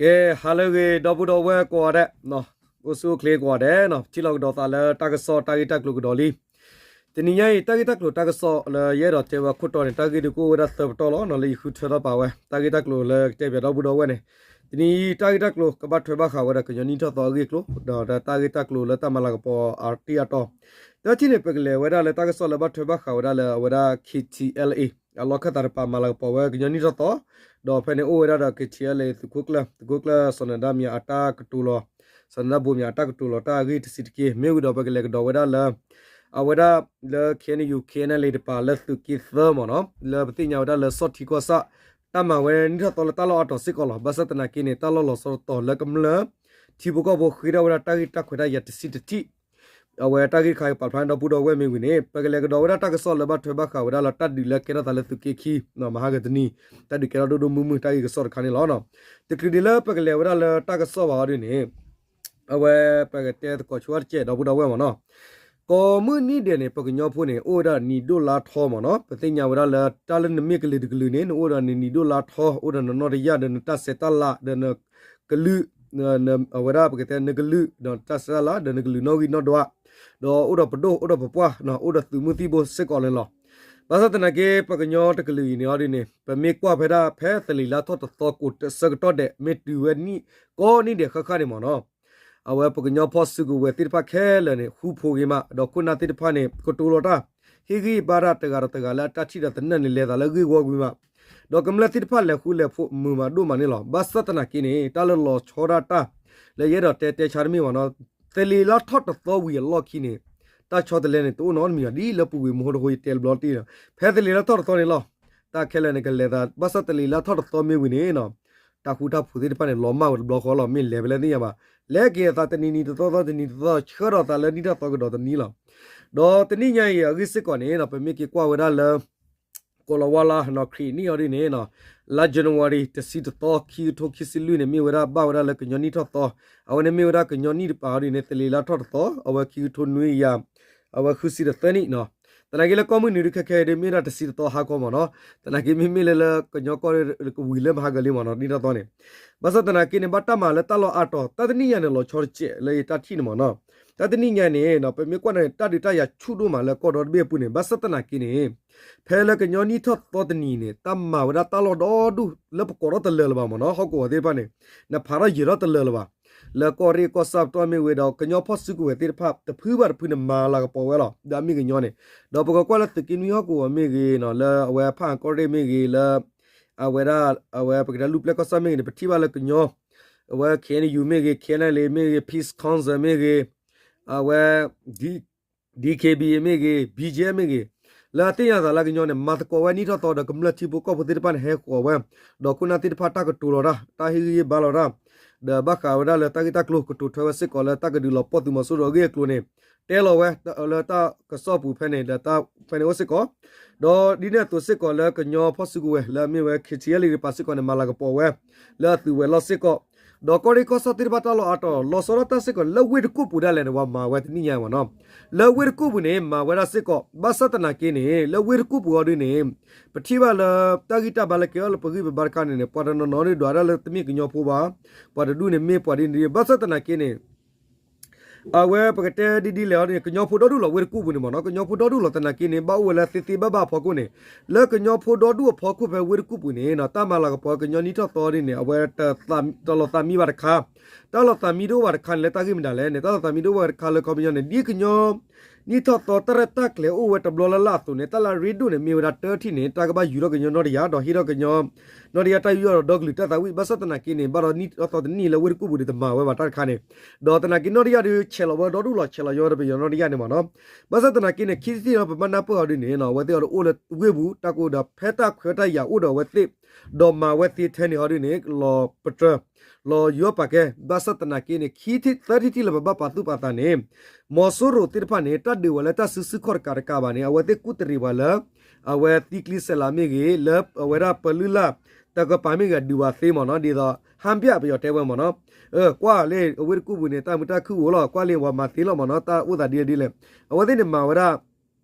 ကဲ ဟါလၢအဂ့ၤ ဒီပုၢ်ဒီဝဲၢ်ကိးဂၤဒဲး, အိၣ်ဆူၣ်အိၣ်ချ့ကိးဂၤဒဲးနီၤ, ထံၣ်လိာ်ကဒီးသးလၢတၢ်ကစီၣ်တၢ်ဂ့ၢ်တၢ်ကျိၤကဒီးလံ. တနံၤညါအံၤ တၢ်ဂ့ၢ်တၢ်ကျိၤတၢ်ကစီၣ်လၢယအဲၣ်ဒိးတဲဝဲအခိၣ်တီန့ၣ် တၢ်ဂ့ၢ်ဒုးကအိၣ်ဝဲဒၣ်သၢပတီၢ်လီၤ. လၢယဃုထၢထီၣ်ပာ်ဝဲ တၢ်ဂ့ၢ်တၢ်ကျိၤလၢကတဲပၠးဒီပုၢ်ဒီဝဲၢ်န့ၣ်, တနံၤအံၤ တၢ်ဂ့ၢ်တၢ်ကျိၤကဘၣ်ထွဲဘၣ်ဃးဝဲဒၣ်ကညီနံၣ်ထီၣ်သီအဂ့ၢ်အကျိၤ, ဒီးတၢ်ဂ့ၢ်တၢ်ကျိၤလၢတၢ်မၤလၤကပီၤအတံၢ်အတီၤ, တထံၣ်န့ၣ် ပကလဲၤဝဲဒၣ်လၢတၢ်ကစီၣ်လၢဘၣ်ထွဲဘၣ်ဃးဝဲဒၣ်လၢအဝဲဒၣ် K T L A အလီၢ်ခၢၣ်သးတပၤမၤလၤကပီၤဝဲကညီနံၣ်ထီၣ်သီ, ဒီးဖဲန့ၣ်အိၣ်ဝဲဒၣ်ဒီး K T L A သုးခိၣ်ကျၢၢ် သုးခိၣ်ကျၢၢ်စီၤနဒါမံၤအတၢ်ကတိၤလီၤ, စီၤနဒါဘိမံၤအတၢ်ကတိၤလီၤတၢ်အဂ့ၢ်တဆံးတက့ၢ်. မ့ၢ်ဝံၤဒီးပကလဲၤကဒီးဝဲဒၣ်လၢ အဝဲဒၣ်လၢ K N U K N L A တပၤလၢသုးက့သၢမ့ၢ်နီၤ, လၢပသ့ၣ်ညါဝဲဒၣ်လၢဆီၣ်ထံကီၢ်ဆၣ် တၢ်မၤဝဲနံၣ်ထီၣ်သီလၢတၢ်လီၢ်အါတီၤစ့ၢ်ကီးလီၤ. ဘၣ်ဆၣ်သနာ်က့န့ၣ် တၢ်လီၢ်လီၤဆီတတီၤလၢကမျၢၢ် ထံဖိကီၢ်ဖိဃ့ထီၣ်ဝဲဒၣ်တၢ်ဂ့ၢ်တၢ်ခွဲးတၢ်ယာ်တဆံးတထံၣ်, အဝဲတၢ်ဂ့ၢ်တခါကပာ်ဖျါန့ၢ်ဒီပုၢ်ဒီဝဲၢ်မ့ၢ်ဝံၤန့ၣ် ပကလဲၤကဒီးဝဲဒၣ်တၢ်ကစီၣ်လၢဘၣ်ထွဲဘၣ်ဃးဝဲဒၣ်လၢတၢ်ဒုးလၢကဲထီၣ်သးလၢသုးက့ခံ မဟါကတနံၤ, တၢ်ဒုးကဲထီၣ်ဒိၣ်ဒိၣ်မုၢ်မုၢ်တၢ်ဂ့ၢ်ကစီၣ်တခါန့ၣ်လီၤ. တချုးဒံးလၢပကလဲၤဝဲဒၣ်လၢတၢ်ကစီၣ်ဘၣ်အီၤဒ်န့ၣ် အဝဲပကတဲသကိးဆိတစဲးဒီပုၢ်ဒီဝဲၢ်မ့ၢ်နီၤ, ကိးမုၢ်နံၤဒဲးန့ၣ် ပကညီဖိန့ၣ် အိၣ်ဝဲဒၣ်နံၤဒိၣ်လါထီမ့ၢ်နီၤ, ပသ့ၣ်ညါဝဲဒၣ်လၢတၢ်လၢနမ့ၢ်ကလုာ်တကလုာ်န့ၣ် နအိၣ်ဒီးနနံၤဒိၣ်လါထီ, အိၣ်ဒီးနနီၢ်တယၢ် ဒီးနတၢ်ဆဲးတၢ်လၤ ဒီးနကလုာ် အဝဲဒၣ်ပကတဲနကလုာ် ဒီးတၢ်ဆဲးတၢ်လၤ ဒီးနကလုာ်နီၣ်ဂံၢ်နီၣ်ဒွး, ဒီးအိၣ်ဒီးပဒိၣ် အိၣ်ဒီးပပှၢ် အိၣ်ဒီးသုးမုၢ်သံၣ်ဘိစ့ၢ်ကီးန့ၣ်လီၤ. ဘၣ်ဆၣ်သနာ်က့ ပကညီတကလုာ်အံၤန့ၣ်အီၤဒ်န့ၣ် ပမ့ၢ်ကွၢ်ဖဲဒၣ်ဖဲသလ့ၤလါထီၣ်တသီကိးဆၢကတီၢ်ဒဲး မ့ၢ်တုၤဝဲနံၣ်ကိးနံၤဒဲးဃၣ်ဃၣ်န့ၣ်မ့ၢ်နီၤ, အဝဲပကညီဖီၣ်စုကဝဲၤသ့ၣ်တဖၣ်ခဲလၢာ်န့ၣ် ဃူဖိးဂ့ၤမး ဒီးခိၣ်နၢ်သ့ၣ်တဖၣ်န့ၣ် ကတိၤလီၤတၢ် ဟ့ၣ်ဂံၢ်ဘါတၢ်တဂၤဒီးတဂၤလၢအတၢ်ထံၣ်ဒီးသနၢၣ်န့ၣ် လဲၤသးလၢဂ့ၢ်ဝီဝံၤမး, ဒီးကမျၢၢ်သ့ၣ်တဖၣ်လဲၤဃူလဲၤဖိးမုာ်မးဒိၣ်မးန့ၣ်လီၤ. ဘၣ်ဆၣ်သနာ်က့န့ၣ် တၢ်လၢလီၤဆီဒၣ်တၢ် လၢယအဲၣ်ဒိးတဲတဲဆါတမ့ၢ်မ့ၢ်နီၤ, သလ့ၤလါထီၣ်တသီဝံၤအလီၢ်ခံန့ၣ် တၢ်ဆီတလဲန့ၣ် တအိၣ်နီတမံၤဘၣ် ဒ်လၢပူၤကွံာ်မဟိတဟိယတဲဘျီတ့ၢ်ဒီး ဖဲသလ့ၤလါထီၣ်တသီန့ၣ်လီၤ. တၢ်ခဲလၢာ်န့ၣ် ကလဲၤသး ဘၣ်ဆၣ်သလ့ၤလါထီၣ်တသီမ့ၢ်ဝံၤန့ၣ်နီၤ, တၢ်ဃူတၢ်ဖိးသ့ၣ်တဖၣ်န့ၣ် လီၤမၢ်ဝဲတဘျီဃီလီၤ. မ့ၢ်လဲၤဖဲလဲၣ်သ့ၣ်ညါဘၣ်, လဲၤက့ၤအသးတနံၤနံၤတသီသီ တနံၤတသီသီ ဆှၢဒီးသးလၢနံၣ်ထီၣ်သီကဒီးတနံၤလီၤ. ဒီးတနံၣ်ညါအံၤအဂ့ၢ်စ့ၢ်ကီးန့ၣ်နီၤ, ပမ့ၢ်က့ၤကွၢ်ဝဲဒၣ်လၢ ကီၤလၤဝါလါနီၤ ခရံာ်နံၣ်အီၤဒ်န့ၣ်နီၤ, လါ January တဆံတသီ ခံကထိခံဆံလွံၢ်န့ၣ် မ့ၢ်ဝဲဒၣ်ဘၣ်ဝဲဒၣ်လၢကညီနံၣ်ထီၣ်သီ, အဝဲန့ၣ်မ့ၢ်ဝဲဒၣ်ကညီနံၣ်တပၤအီၤဒ်န့ၣ် သလ့ၤလါထီၣ်တသီ အဝဲခံကထိနွံကယၤ အဝဲဃုဆံဒီးသၢနံၣ်နီၤ. သနာ်က့လၢကီၢ်မုၢ်နုာ်ဒုးခဲခဲအံၤဒုး မ့ၢ်ဒၣ်တဆံတသီဟါခီမ့ၢ်နီၤ, သနာ်က့မ့မ့ၢ်လၢလၢကညီကီၢ်ရ့ၣ်ကဝံၤလၢမဟါကလံမ့ၢ်နီၤ နံၣ်ထီၣ်သီန့ၣ်, ဘၣ်ဆၣ်သနာ်က့န့ၣ် ဘၣ်တၢ်မၤလၢတၢ်လီၢ်အါတီၤ တၢ်တနံၣ်ညါန့ၣ် လီၤဆီတစဲးလၢယတၢ်ထံၣ်န့ၣ်မ့ၢ်နီၤ. တၢ်တနံၣ်ညါန့ၣ် ပမ့ၢ်ကွၢ်န့ၣ် တၢ်ဒုးတၢ်ယၤဆူၣ်ဒိၣ်မးလၢကီၢ်ဒီတဘ့ၣ်အပူၤန့ၣ် ဘၣ်ဆၣ်သနာ်က့န့ၣ် ဖဲလၢကညီနံၣ်ထီၣ်သီတနံၤန့ၣ် တၢ်မၤဝဲဒၣ်တၢ်လီၢ်ဒီဒူၣ်လၢပကိးထီၣ်တလၢာ်လၢၤဘၣ်မ့ၢ်နီၤ, ဟီၣ်ကဝီၤသ့ၣ်တဖၣ်န့ၣ် နဖးထီၣ်ယဲၤထီၣ်တလၢာ်လၢၤဘၣ်. လၢကီၢ်ရ့ၣ်ကီၢ်ဆၣ်ပတီၢ်မ့ၢ်ဂ့ၤဒီး ကညီဖီၣ်စုကဝဲၤသ့ၣ်တဖၣ် တဖုဘၣ်တဖုန့ၣ် မၤလၤကပီၤဝဲလီၤ ဒီးအမ့ၢ်ကညီန့ၣ်, ဒီးပကကွၢ်လၢသုးက့နွံဟီၣ်ကဝီၤမ့ၢ်ဂ့ၤနီၤ, လၢအဝဲဖၣ်အၣ်ကီၢ်ရ့ၣ်မ့ၢ်ဂ့ၤ, လၢ အဝဲဒၣ် အဝဲပကတဲလူၢ်ပျဲၢ်ကီၢ်ဆၣ်မ့ၢ်ဂ့ၤန့ၣ် ပထံၣ်ဘၣ်လၢကညီ အဝဲ K N U မ့ၢ်ဂ့ၤ, K N L A မ့ၢ်ဂ့ၤ, Peace Council မ့ၢ်ဂ့ၤ, အဝဲ D K B A မ့ၢ်ဂ့ၤ, B G F မ့ၢ်ဂ့ၤ, လၢအသ့ၣ်ညါသးလၢကညီန့ၣ် မၤသကိးဝဲနံၣ်ထီၣ်သီဒီးကမျၢၢ်ထံဖိကီၢ်ဖိသ့ၣ်တဖၣ်န့ၣ် ဟဲဃီၤဝဲ, ဒီးခိၣ်နၢ်သ့ၣ်တဖၣ်တၢ်ကတိၤလီၤတၢ်, တၢ်ဟ့ၣ်ဂံၢ်ဟ့ၣ်ဘါလီၤတၢ်, ဒီးဘၣ်ဃးဝဲဒၣ်လၢတၢ်ဂ့ၢ်တၢ်ကျိၤကတိၤထွဲဝဲစ့ၢ်ကီးလၢတၢ်ကဒုးလီၤပီၢ်သုးမီၤစိရိၤအဂ့ၢ်အကျိၤန့ၣ် တဲလီၤဝဲ လၢတၢ်ကစီၣ်ပူၤဖဲန့ၣ် ဒီးတၢ်ဖဲန့ၣ်အိၣ်စ့ၢ်ကီး, ဒီးဒ်န့ၣ်အသိးစ့ၢ်ကီးလၢကညီဖီၣ်စုကဝဲၤ လၢအမ့ၢ်ဝဲ K T L A တပၤစ့ၢ်ကီးန့ၣ် မၤလၤကပီၤဝဲ လၢအသုးဝဲၤလီၢ်စ့ၢ်ကီး, ဒီးကီၢ်ရ့ၣ်ကီၢ်ဆၣ်သ့ၣ်တဖၣ်တၢ်လီၢ်အါတီၤ လီၤဆီဒၣ်တၢ်စ့ၢ်ကီးန့ၣ် လၢဝ့ၢ်တကူၣ်ပူၤဒၣ်လဲာ်န့ၣ် ပှၤမၤဝဲတနံၣ်ညါမ့ၢ်နီၤ, လၢဝ့ၢ်တကူၣ်ပူၤန့ၣ် မၤဝဲဒၣ်စ့ၢ်ကီး, ဘၣ်ဆၣ်သနာ်က့န့ၣ် လၢဝ့ၢ်တကူၣ်ပူၤအီၤဒ်န့ၣ် ပထံၣ်ဘၣ်လၢ တၢ်ဂံၢ်တၢ်ဘါလၢကဲထီၣ်လၢပဂံၢ်ပဘါတခါန့ၣ်န့ၣ် ပှၤတနီၤနီၤဒုးဒွးဒၣ်လၢတမ့ၢ်ကညီဖိဘၣ်, ပှၤတဒူၣ်န့ၣ်မ့ၢ်ပှၤဒ်န့ၣ်ဒ်, ဘၣ်ဆၣ်သနာ်က့န့ၣ် အဝဲပကတဲဒ်ဒ်လဲၣ်အီၤန့ၣ် ကညီဖိဒီဒူၣ်လီၤဝ့ၢ်တကူၣ်ပူၤန့ၣ်မ့ၢ်နီၤ, ကညီဖိဒီဒူၣ်လီၤသနာ်က့န့ၣ် ဘၣ်အိၣ်ဝဲလၢသ့သ့ဘၣ်ဘၣ်အဖီခိၣ်န့ၣ်, လၢကညီဖိဒီဒူၣ်အဖီခိၣ်ဖဲဝ့ၢ်တကူၣ်ပူၤန့ၣ် တၢ်မၤလၤကပီၤကညီနံၣ်ထီၣ်သီဒ်န့ၣ် အဝဲတလီၤသးမံဘၣ်တခါ, တၢ်လီၤသးမံတအိၣ်ဘၣ်တခါန့ၣ် လၢတၢ်ဂ့ၢ်မတၤလဲၣ်န့ၣ် တၢ်လီၤသးမံတအိၣ်ဘၣ်တခါလၢခီပညီန့ၣ် ဒ်ကညီ နံၣ်ထီၣ်သီတၢ်ရဲၣ်တၢ်ကျဲၤအိၣ်ဝဲတဘျီလၢ်လၢ်အသိးန့ၣ် တၢ်လၢအရ့ဒိၣ်န့ၣ် မ့ၢ်ဝဲဒၣ်တၢထံၣ်န့ၣ် တၢ်ကဘၣ်ယူၤထီၣ်ကညီနီၢ်တယၢ် ဒီးဟ့ၣ်ထီၣ်ကညီ နီၢ်တယၢ်တၢ်ယူးယီၣ်ဒီးဒီကလုာ်တၢ်သးဝံၣ်, ဘၣ်ဆၣ်သနာ်က့န့ၣ် ဘၣ်ဒီးနံၣ်ထီၣ်သီတနံၣ်လၢဝ့ၢ်တကူၣ်ပူၤဒီးတမၤဝဲဘၣ်တၢ်တခါန့ၣ်, ဒီးသနာ်က့နီၢ်တယၢ်ဒုးဆဲးလီၤဝဲဒီဒူၣ်လီၤ ဆဲးလီၤယိဝဲဒီးပယီၤနီၢ်တယၢ်န့ၣ်မ့ၢ်နီၤ, ဘၣ်ဆၣ်သနာ်က့န့ၣ် ခံထံၣ်လၢပဘၣ်နၢ်ပၢၢ်အီၤဒ်န့ၣ် အဝဲသ့ၣ်အီၤဒီးအိၣ်လၢဝ့ၢ်ပူၤ တၢ်ကအိၣ်ဒီးဖဲတၢ်ခွဲးတၢ်ယာ်အိၣ်ဒီးအဝဲသ့ၣ် ဒီးမၤဝဲသ့ထဲန့ၣ်အီၤဒ်န့ၣ် လီၤပတြၢၤ လီၤယူၤပာ်ကဲ, ဘၣ်ဆၣ်သနာ်က့န့ၣ် ခံထံၣ်သၢထံၣ်ထံၣ်လၢပဘၣ်ပာ်သူၣ်ပာ်သးန့ၣ် မီၤစိရိၤသ့ၣ်တဖၣ်န့ၣ် တၢ်ဒုးဝဲလၢတၢ်စုဆူၣ်ခီၣ်တကးတကးဘၣ်န့ၣ် အဝဲသ့ၣ်ကူၣ်တရံးပှၤလၢ အဝဲသံကျံစဲးလးမ့ၢ်ဂ့ၤ လၢအဝဲဒၣ်ပလုၢ်လၢ်တၢ်ကပၤမ့ၢ်ဂ့ၤ ဒုးဝဲသ့မ့ၢ်နီၤ, ဒ်သိး ဟါဘၣ်ပယီၤတဲဝဲမ့ၢ်နီၤ, ကွၢ်လံ အဝ့ၢ်တကူၣ်ပူၤန့ၣ် တၢ်မုာ်တၢ်ခုၣ်အိၣ်လီၤ, ကွၢ်လံ ပှၤမၤသ့လီၤမ့ၢ်နီၤ, တၢ်အိၣ်သးဒ်လဲၣ်ဒ်လဲၣ်, အဝဲသ့ၣ်န့ၣ်မၤဝဲဒၣ်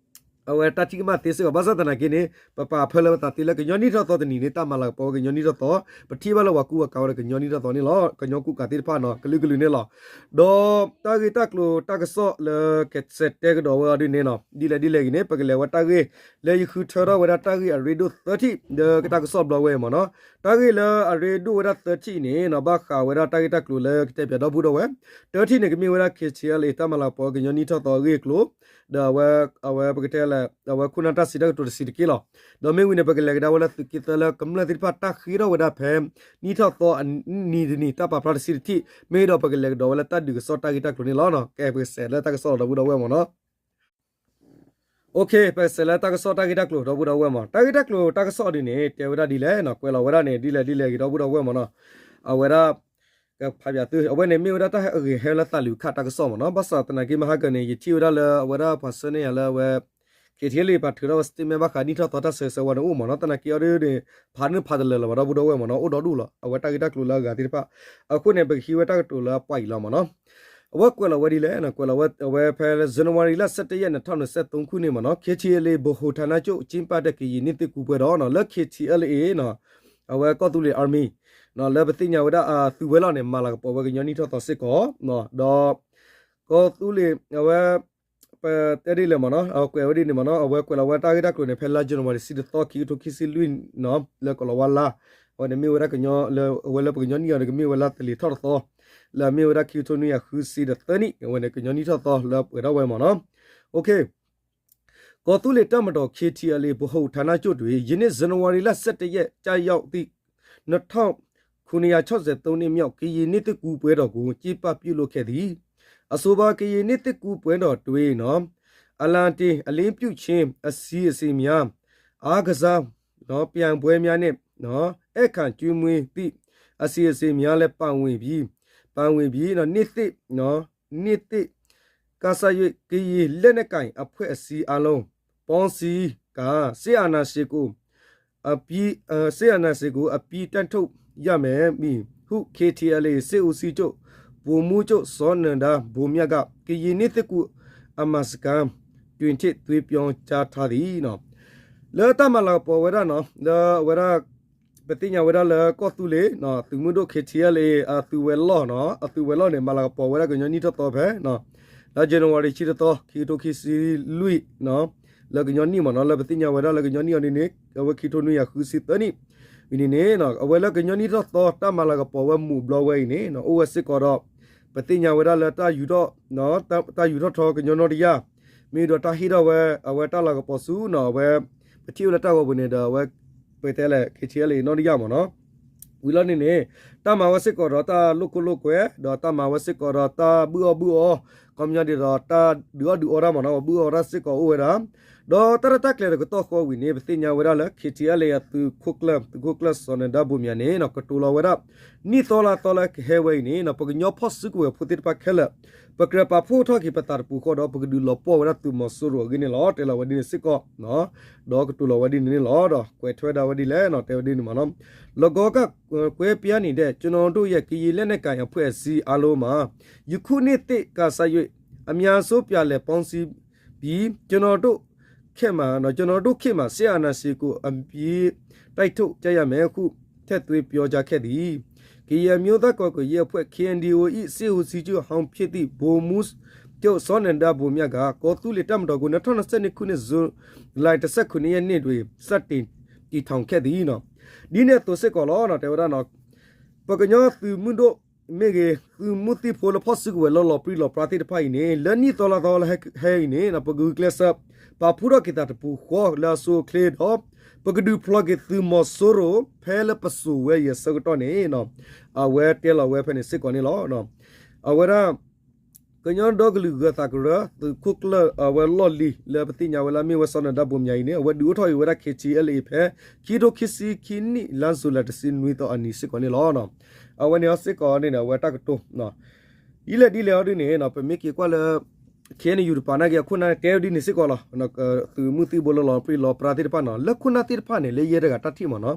အဝဲတၢ်ထံၣ်ကမၣ်သ့စ့ၢ်ကီး ဘၣ်ဆၣ်သနာ်က့န့ၣ် ပပာ်ဖၢလၢပသးသ့လၢကညီနံၣ်ထီၣ်သီတနံၤန့ၣ် တၢ်မၤလၤကပီၤဝဲကညီနံၣ်ထီၣ်သီ, ပထံၣ်ဘၣ်လၢပှၤကူပှၤကၤဝဲဒီးကညီနံၣ်ထီၣ်သီန့ၣ်လီၤ. ကညီကူကၤသ့ၣ်တဖၣ်နီၤ ကလုာ်ကလုာ်န့ၣ်လီၤ. ဒီးတၢ်ဂ့ၢ်တၢ်ကျိၤတၢ်ကစီၣ်လၢကစဲးတဲကဒီးဝဲအီၤဒ်န့ၣ်နီၤ ဒ်လဲၣ်ဒ်လဲၣ်ဂ့ၤန့ၣ် ပကလဲၤဝဲတၢ်ဂ့ၢ် လၢယဃုထၢထီၣ်ဝဲဒၣ်တၢ်ဂ့ၢ်အရ့ဒိၣ်သၢထံၣ် လၢကတၢ်ကစီၣ်ဘျီဝဲမ့ၢ်နီၤ. တၢ်ဂ့ၢ်လၢအရ့ဒိၣ်ဝဲဒၣ်သၢထံၣ်န့ၣ်နီၤ ဘၣ်ဃးဝဲဒၣ်တၢ်ဂ့ၢ်တၢ်ကျိၤလၢကတဲပၠးဒီပုၢ်ဒီဝဲၢ်, တၢထံၣ်န့ၣ် ကမ့ၢ်ဝဲဒၣ် K T L A တၢ်မၤလၤကပီၤဝဲကညီနံၣ်ထီၣ်သီအဂ့ၢ်အကျိၤ, ဒီးအဝဲ အဝဲပကတဲလၢ အဝဲခိၣ်နၢ်တၢ်စံးတၢ်ကတိၤတဆံးတက့ၢ်လီၤ. ဒီးမ့ၢ်ဝံၤန့ၣ် ပကလဲၤကဒါဝဲလၢသုးက့သၢလၢကမျၢၢ်သ့ၣ်တဖၣ်တၢ်ဃ့ထီၣ်ဝဲဒၣ်ဖဲ နံၣ်ထီၣ်သီအနံၤတနံၤ တၢ်ပာ်ဖျါတဆံတထံၣ်, မ့ၢ်ဒီးပကလဲၤကဒီးဝဲလၢတၢ်ဒုးကစီၣ်တၢ်ဂ့ၢ်တၢ်ကျိၤန့ၣ်လီၤ. ကဲ ပကစဲးလၢတၢ်ကစီၣ်လီၤဒီပုၢ်ဒီဝဲၢ်မ့ၢ်နီၤ. ပကစဲးလၢတၢ်ကစီၣ်တၢ်ဂ့ၢ်တၢ်ကျိၤဒီပုၢ်ဒီဝဲၢ်မ့ၢ် တၢ်ဂ့ၢ်တၢ်ကျိၤတၢ်ကစီၣ်ဒ်န့ၣ် တဲဝဲဒၣ်ဒ်လဲၣ်နီၤ ကွဲးလီၤဝဲဒၣ်န့ၣ် ဒ်လဲၣ်ဒ်လဲၣ်ဂ့ၤဒီပုၢ်ဒီဝဲၢ်မ့ၢ်နီၤ. အဝဲဒၣ် ကဖးပၠးသု အဝဲန့ၣ်မ့ၢ်ဝဲဒၣ်တၢ်အဂ့ၢ်ဟဲလၢသးလုၢ်ခးတၢ်ကစီၣ်မ့ၢ်နီၤ. ဘၣ်ဆၣ်သနာ်က့မဟါကၢန့ၣ် ယထံၣ်ဝဲဒၣ်လၢအဝဲဒၣ်ပှၤဆှၢန့ၢ်ယၤလၢအဝဲ K T L A ပာ်ထုးထီၣ်ဝဲ statement ဘၣ်ဃးနံၣ်ထီၣ်သီတၢ်ဆၢဂ့ၤဆၢဝါန့ၣ်အိၣ်မ့ၢ်နီၤ. သနာ်က့အီၤဒ်န့ၣ် ဖးန့ၢ်ဖးတလၢာ်လၢၤဘၣ်ဒီပုၢ်ဒီဝဲၢ်မ့ၢ်နီၤ အိၣ်ဒီဒူၣ်လီၤ အဝဲတၢ်ဂ့ၢ်တၢ်ကျိၤလၢအဂၤသ့ၣ်တဖၣ်. အဃိန့ၣ် ပကဟံးဝဲတၢ်ကတိၤလၢအပှၤအံၤလီၤမ့ၢ်နီၤ. အဝဲကွဲးလီၤဝဲဒ်လဲၣ်နီၤ ကွဲးလီၤဝဲ အဝဲဖဲ January လါ ဆယ့်တစ်ရက် နှစ်ထောင့်နှစ်ဆယ့်သုံးခုနှစ်မ့ၢ်နီၤ K T L A ဗဟိုဌာနချုပ် ကျင်းပတဲ့ ကရင်နှစ်သစ်ကူးပွဲတော်နီၤ လၢ K T L A နီၤ အဝဲကီၢ်သူလ့ၤ army နီၤ လၢပသ့ၣ်ညါဝဲဒၣ်အသုးဝဲၤလီၢ်န့ၣ် မၤလၤကပီၤဝဲကညီနံၣ်ထီၣ်သီစ့ၢ်ကီးနီၤ ဒီး ကီၢ်သူလ့ၤအဝဲ ပတဲဒ်လဲၣ်မ့ၢ်နီၤ အဝဲကွဲးဝဲဒ်န့ၣ်မ့ၢ်နီၤ အဝဲကွဲးလီၤဝဲတၢ်ဂ့ၢ်တၢ်ကျိၤန့ၣ် ဖဲလါ January တဆံတသီ ခံကထိခံဆံလွံၢ်နီၤ လၢကီၢ်လီၤဝါလါ အဝဲန့ၣ်မ့ၢ်ဝဲဒၣ်ကညီလၢအဝဲလၢပကညီနံၣ်အံၤန့ၣ် ကမ့ၢ်ဝဲလါသလ့ၤထီၣ်တသီ လၢအမ့ၢ်ဝဲဒၣ် ခံကထိနွံကယၤဃုဆံဒီးသၢနံၣ် အဝဲန့ၣ်ကညီနံၣ်ထီၣ်သီလၢပှဲၤထီၣ်ဝဲမ့ၢ်နီၤ. ကီၢ်သူလ့ၤတပ်မတော် K T L A ဗဟိုဌာနချုပ်တွင် ယနေ့ ဇန်နဝါရီလ ဆယ့်တစ်ရက် ကျရောက်သည့် နှစ်ထောင့်ခုနစ်ရာခြောက်ဆယ့်သုံးနှစ်မြောက် ကရင်နှစ်သစ်ကူးပွဲတော်ကို ကျင်းပပြုလုပ်ခဲ့သည်။ အဆိုပါ ကရင်နှစ်သစ်ကူးပွဲတော်တွင် အလံတင် အလင်းပြုခြင်း အစီအစဉ်များ အားကစား ပြိုင်ပွဲများနှင့် ဧည့်ခံကျွေးမွေးသည့် အစီအစဉ်များလည်း ပါဝင်ပြီး ပါဝင်ပြီး နှစ်သစ် နှစ်သစ် ကစ ကရင်လက်နက်ကိုင်အဖွဲ့အစည်းအားလုံး ပေါင်းစည်းကာ စစ်အာဏာရှင်ကို အပြီး စစ်အာဏာရှင်ကို အပြီးတိုက်ထုတ်ရမည်ဟု K T L A စစ်ဦးစီးချုပ် ဗိုလ်မှူးချုပ် စောနန္ဒဘိုမြတ်က ကရင်နှစ်သစ်ကူးအမၤစကါ တွင် ထည့်သွင်းပြောကြားထားသည် လၢတၢ်မၤလၤကပီၤဝဲဒၣ်နီၤ လၢအဝဲဒၣ် ပသ့ၣ်ညါဝဲဒၣ်လၢကီၢ်သူလ့ၤ သုးမုၢ်ဒိၣ် K T L A အသုးဝဲၤလီၢ်နီၤ အသုးဝဲၤလီၢ်န့ၣ် မၤလၤကပီၤဝဲဒၣ်ကညီနံၣ်ထီၣ်သီဖဲ လါ January တဆံတသီ ခံကထိခံဆံလွံၢ် လၢကညီနံၣ်မ့ၢ်နီၤ လၢပသ့ၣ်ညါဝဲဒၣ်လၢကညီနံၣ်အီၤဒ်န့ၣ် အဝဲခံကထိနွံကယၤဃုဆံသၢနံၣ် ဝံၤန့ၣ်န့ၣ် အဝဲလၢကညီနံၣ်ထီၣ်သီ တၢ်မၤလၤကပီၤဝဲမုာ်ဘျီဝဲအံၤန့ၣ် အိၣ်ဝဲစ့ၢ်ကီးဒီး ပသ့ၣ်ညါဝဲဒၣ်လၢ တၢ်ယူးထီၣ်ထီကညီနီတယၢ် မ့ၢ်ဒီးတၢ်ဟ့ၣ်ထီၣ်ဝဲ အဝဲတၢ်လၤကပီၤဆူနီၤ အဝဲ ပထံၣ်ဝဲလၢတၢ်ဂီၤပူၤန့ၣ်ဒီး အဝဲ ပတဲလဲၣ် K T L A နီတယၢ်မ့ၢ်နီၤ ဝံၤလီၤန့ၣ်န့ၣ် တၢ်မၤဝဲစ့ၢ်ကီးဒီးတၢ်လိာ်ခိၣ်လိာ်ကွဲ ဒီးတၢ်မၤဝဲစ့ၢ်ကီးဒီးတၢ်ဘုၣ်အီၣ်ဘုၣ်အီ ခီပညီဒ်သိးတၢ်ဒုးအီၣ်ဒုးအီတၢ်မ့ၢ်နီၤ ဘုၣ်အီၣ်တၢ်စ့ၢ်ကီးအိၣ်ဝဲဒၣ် ဒီးတၢ်ရဲၣ်တၢ်ကျဲၤတကတီၢ်ဃီဝံၤန့ၣ် ပသ့ၣ်ညါဝဲဒၣ်လၢ K T L A အသုးခိၣ်ကျၢၢ် သုးခိၣ်ကျၢၢ် စီၤနဒါဘိမၠးန့ၣ် ကတိၤလီၤဝဲဒၣ် နံၣ်သီလါသီလၢကဟဲဝဲအံၤန့ၣ် ပကညီဖီၣ်စုကဝဲၤဖိသ့ၣ်တဖၣ်ခဲလၢာ် ပကြၢးပာ်ဖှိၣ်ထီၣ်က့ၤပသးတပူၤဃီဒီး ပကဒုးလီၤပှီၢ်ဝဲဒၣ်သုးမီၤစိရိၤအဂ့ၢ်န့ၣ်လီၤ. တဲလီၤဝဲဒ်န့ၣ်စ့ၢ်ကီး ဒီးကတိၤလီၤဝဲဒ်န့ၣ်န့ၣ်လီၤ. ဒီးကွဲးထွဲဒၣ်ဝဲဒ်လဲၣ်နီၤ တဲဝဲဒ်န့ၣ်မ့ၢ်နီၤ လကောက ကွဲပြားနေတဲ့ ကျွန်တော်တို့ရဲ့ ကရင်လက်နက်ကိုင်အဖွဲ့အစည်းအားလုံးမှာ ယခုနှစ်သစ်ကစ၍ အများဆုံးပြန်လည်ပေါင်းစည်းပြီး ကျွန်တော်တို့ခေတ်မှာနော် ကျွန်တော်တို့ခေတ်မှာ စစ်အာဏာရှင်ကို အပြီးတိုက်ထုတ်ကြရမယ် အခု ထည့်သွင်းပြောကြားခဲ့သည်။ ကရင်အမျိုးသားကာကွယ်ရေးအဖွဲ့ K N D O ၏စစ်ဦးစီးချုပ်ဟောင်းဖြစ်သည့် ဗိုလ်မှူးချုပ် စောနန္ဒဘိုမြတ်က ကော်သူလ့ၤတပ်မတော်ကို နှစ်ထောင့်နှစ်ဆယ့်နှစ်ခုနှစ် ဇူလိုင်တစ်ဆယ့်ခုနစ်ရက်နေ့တွင် စတင်တည်ထောင်ခဲ့သည်နော် ဒ်န့ၣ်အသိးစ့ၢ်ကီးလီၤ တဲဝဲဒၣ်နော် ပကညီသုးမုၢ်ဒိၣ်မ့ၢ်ဂ့ၤ သုးမုၢ်သံၣ်ဖိလၢဖီၣ်စုကဝဲၤလၢလီၤပြံလီၤပြါသ့ၣ်တဖၣ်အံၤန့ၣ် လၢနံၣ်သီလါသီလၢဟဲအံၤန့ၣ် ပဂုာ်ကျဲးစၢး ပာ်ဖှိၣ်ထီၣ်က့ၤသးတပူၤဃီလၢအဆိအချ့ဒီး ပကဒုးဖျီက့ၤသုးမီၤစိရိၤ ဖဲလၢပစိာ်ဝဲအံၤအဆၢကတီၢ်န့ၣ် အဝဲတဲလီၤဝဲဖဲန့ၣ်စ့ၢ်ကီးန့ၣ်လီၤ. အဝဲဒၣ် ကညီဒီကလုာ်ဂၢၤသးကရၢ သုးခိၣ်ကျၢၢ်အဝဲလီၢ်လံၤ လၢပသ့ၣ်ညါဝဲလၢအမ့ၢ်ဝဲစီၤနဒါဘိမၠးအံၤန့ၣ် အဝဲဒုးအိၣ်ထီၣ်က့ၤဝဲဒၣ် K T L A ဖဲ ခံကထိခံဆံခံနံၣ် လါဇူလိုင်တဆံနွံသီအနံၤစ့ၢ်ကီးန့ၣ်လီၤ. အဝဲန့ၣ်အီၤစ့ၢ်ကီးန့ၣ် အဝဲတၢ်ကတိၤ ဒ်လဲၣ်ဒ်လဲၣ်အီၤဒ်န့ၣ် ပမ့ၢ်က့ၤကွၢ်လၢ K N U တပၤနာ်က့ အခိၣ်နၢ်တဲဝဲဒ်န့ၣ်စ့ၢ်ကီးလီၤ. သုးမုၢ်သံၣ်ဘိလၢလီၤပြံလီၤပြါသ့ၣ်တဖၣ်နီၤ လၢခိၣ်နၢ်သ့ၣ်တဖၣ်န့ၣ် လၢယဲတဂၤတၢ်ထံၣ်မ့ၢ်နီၤ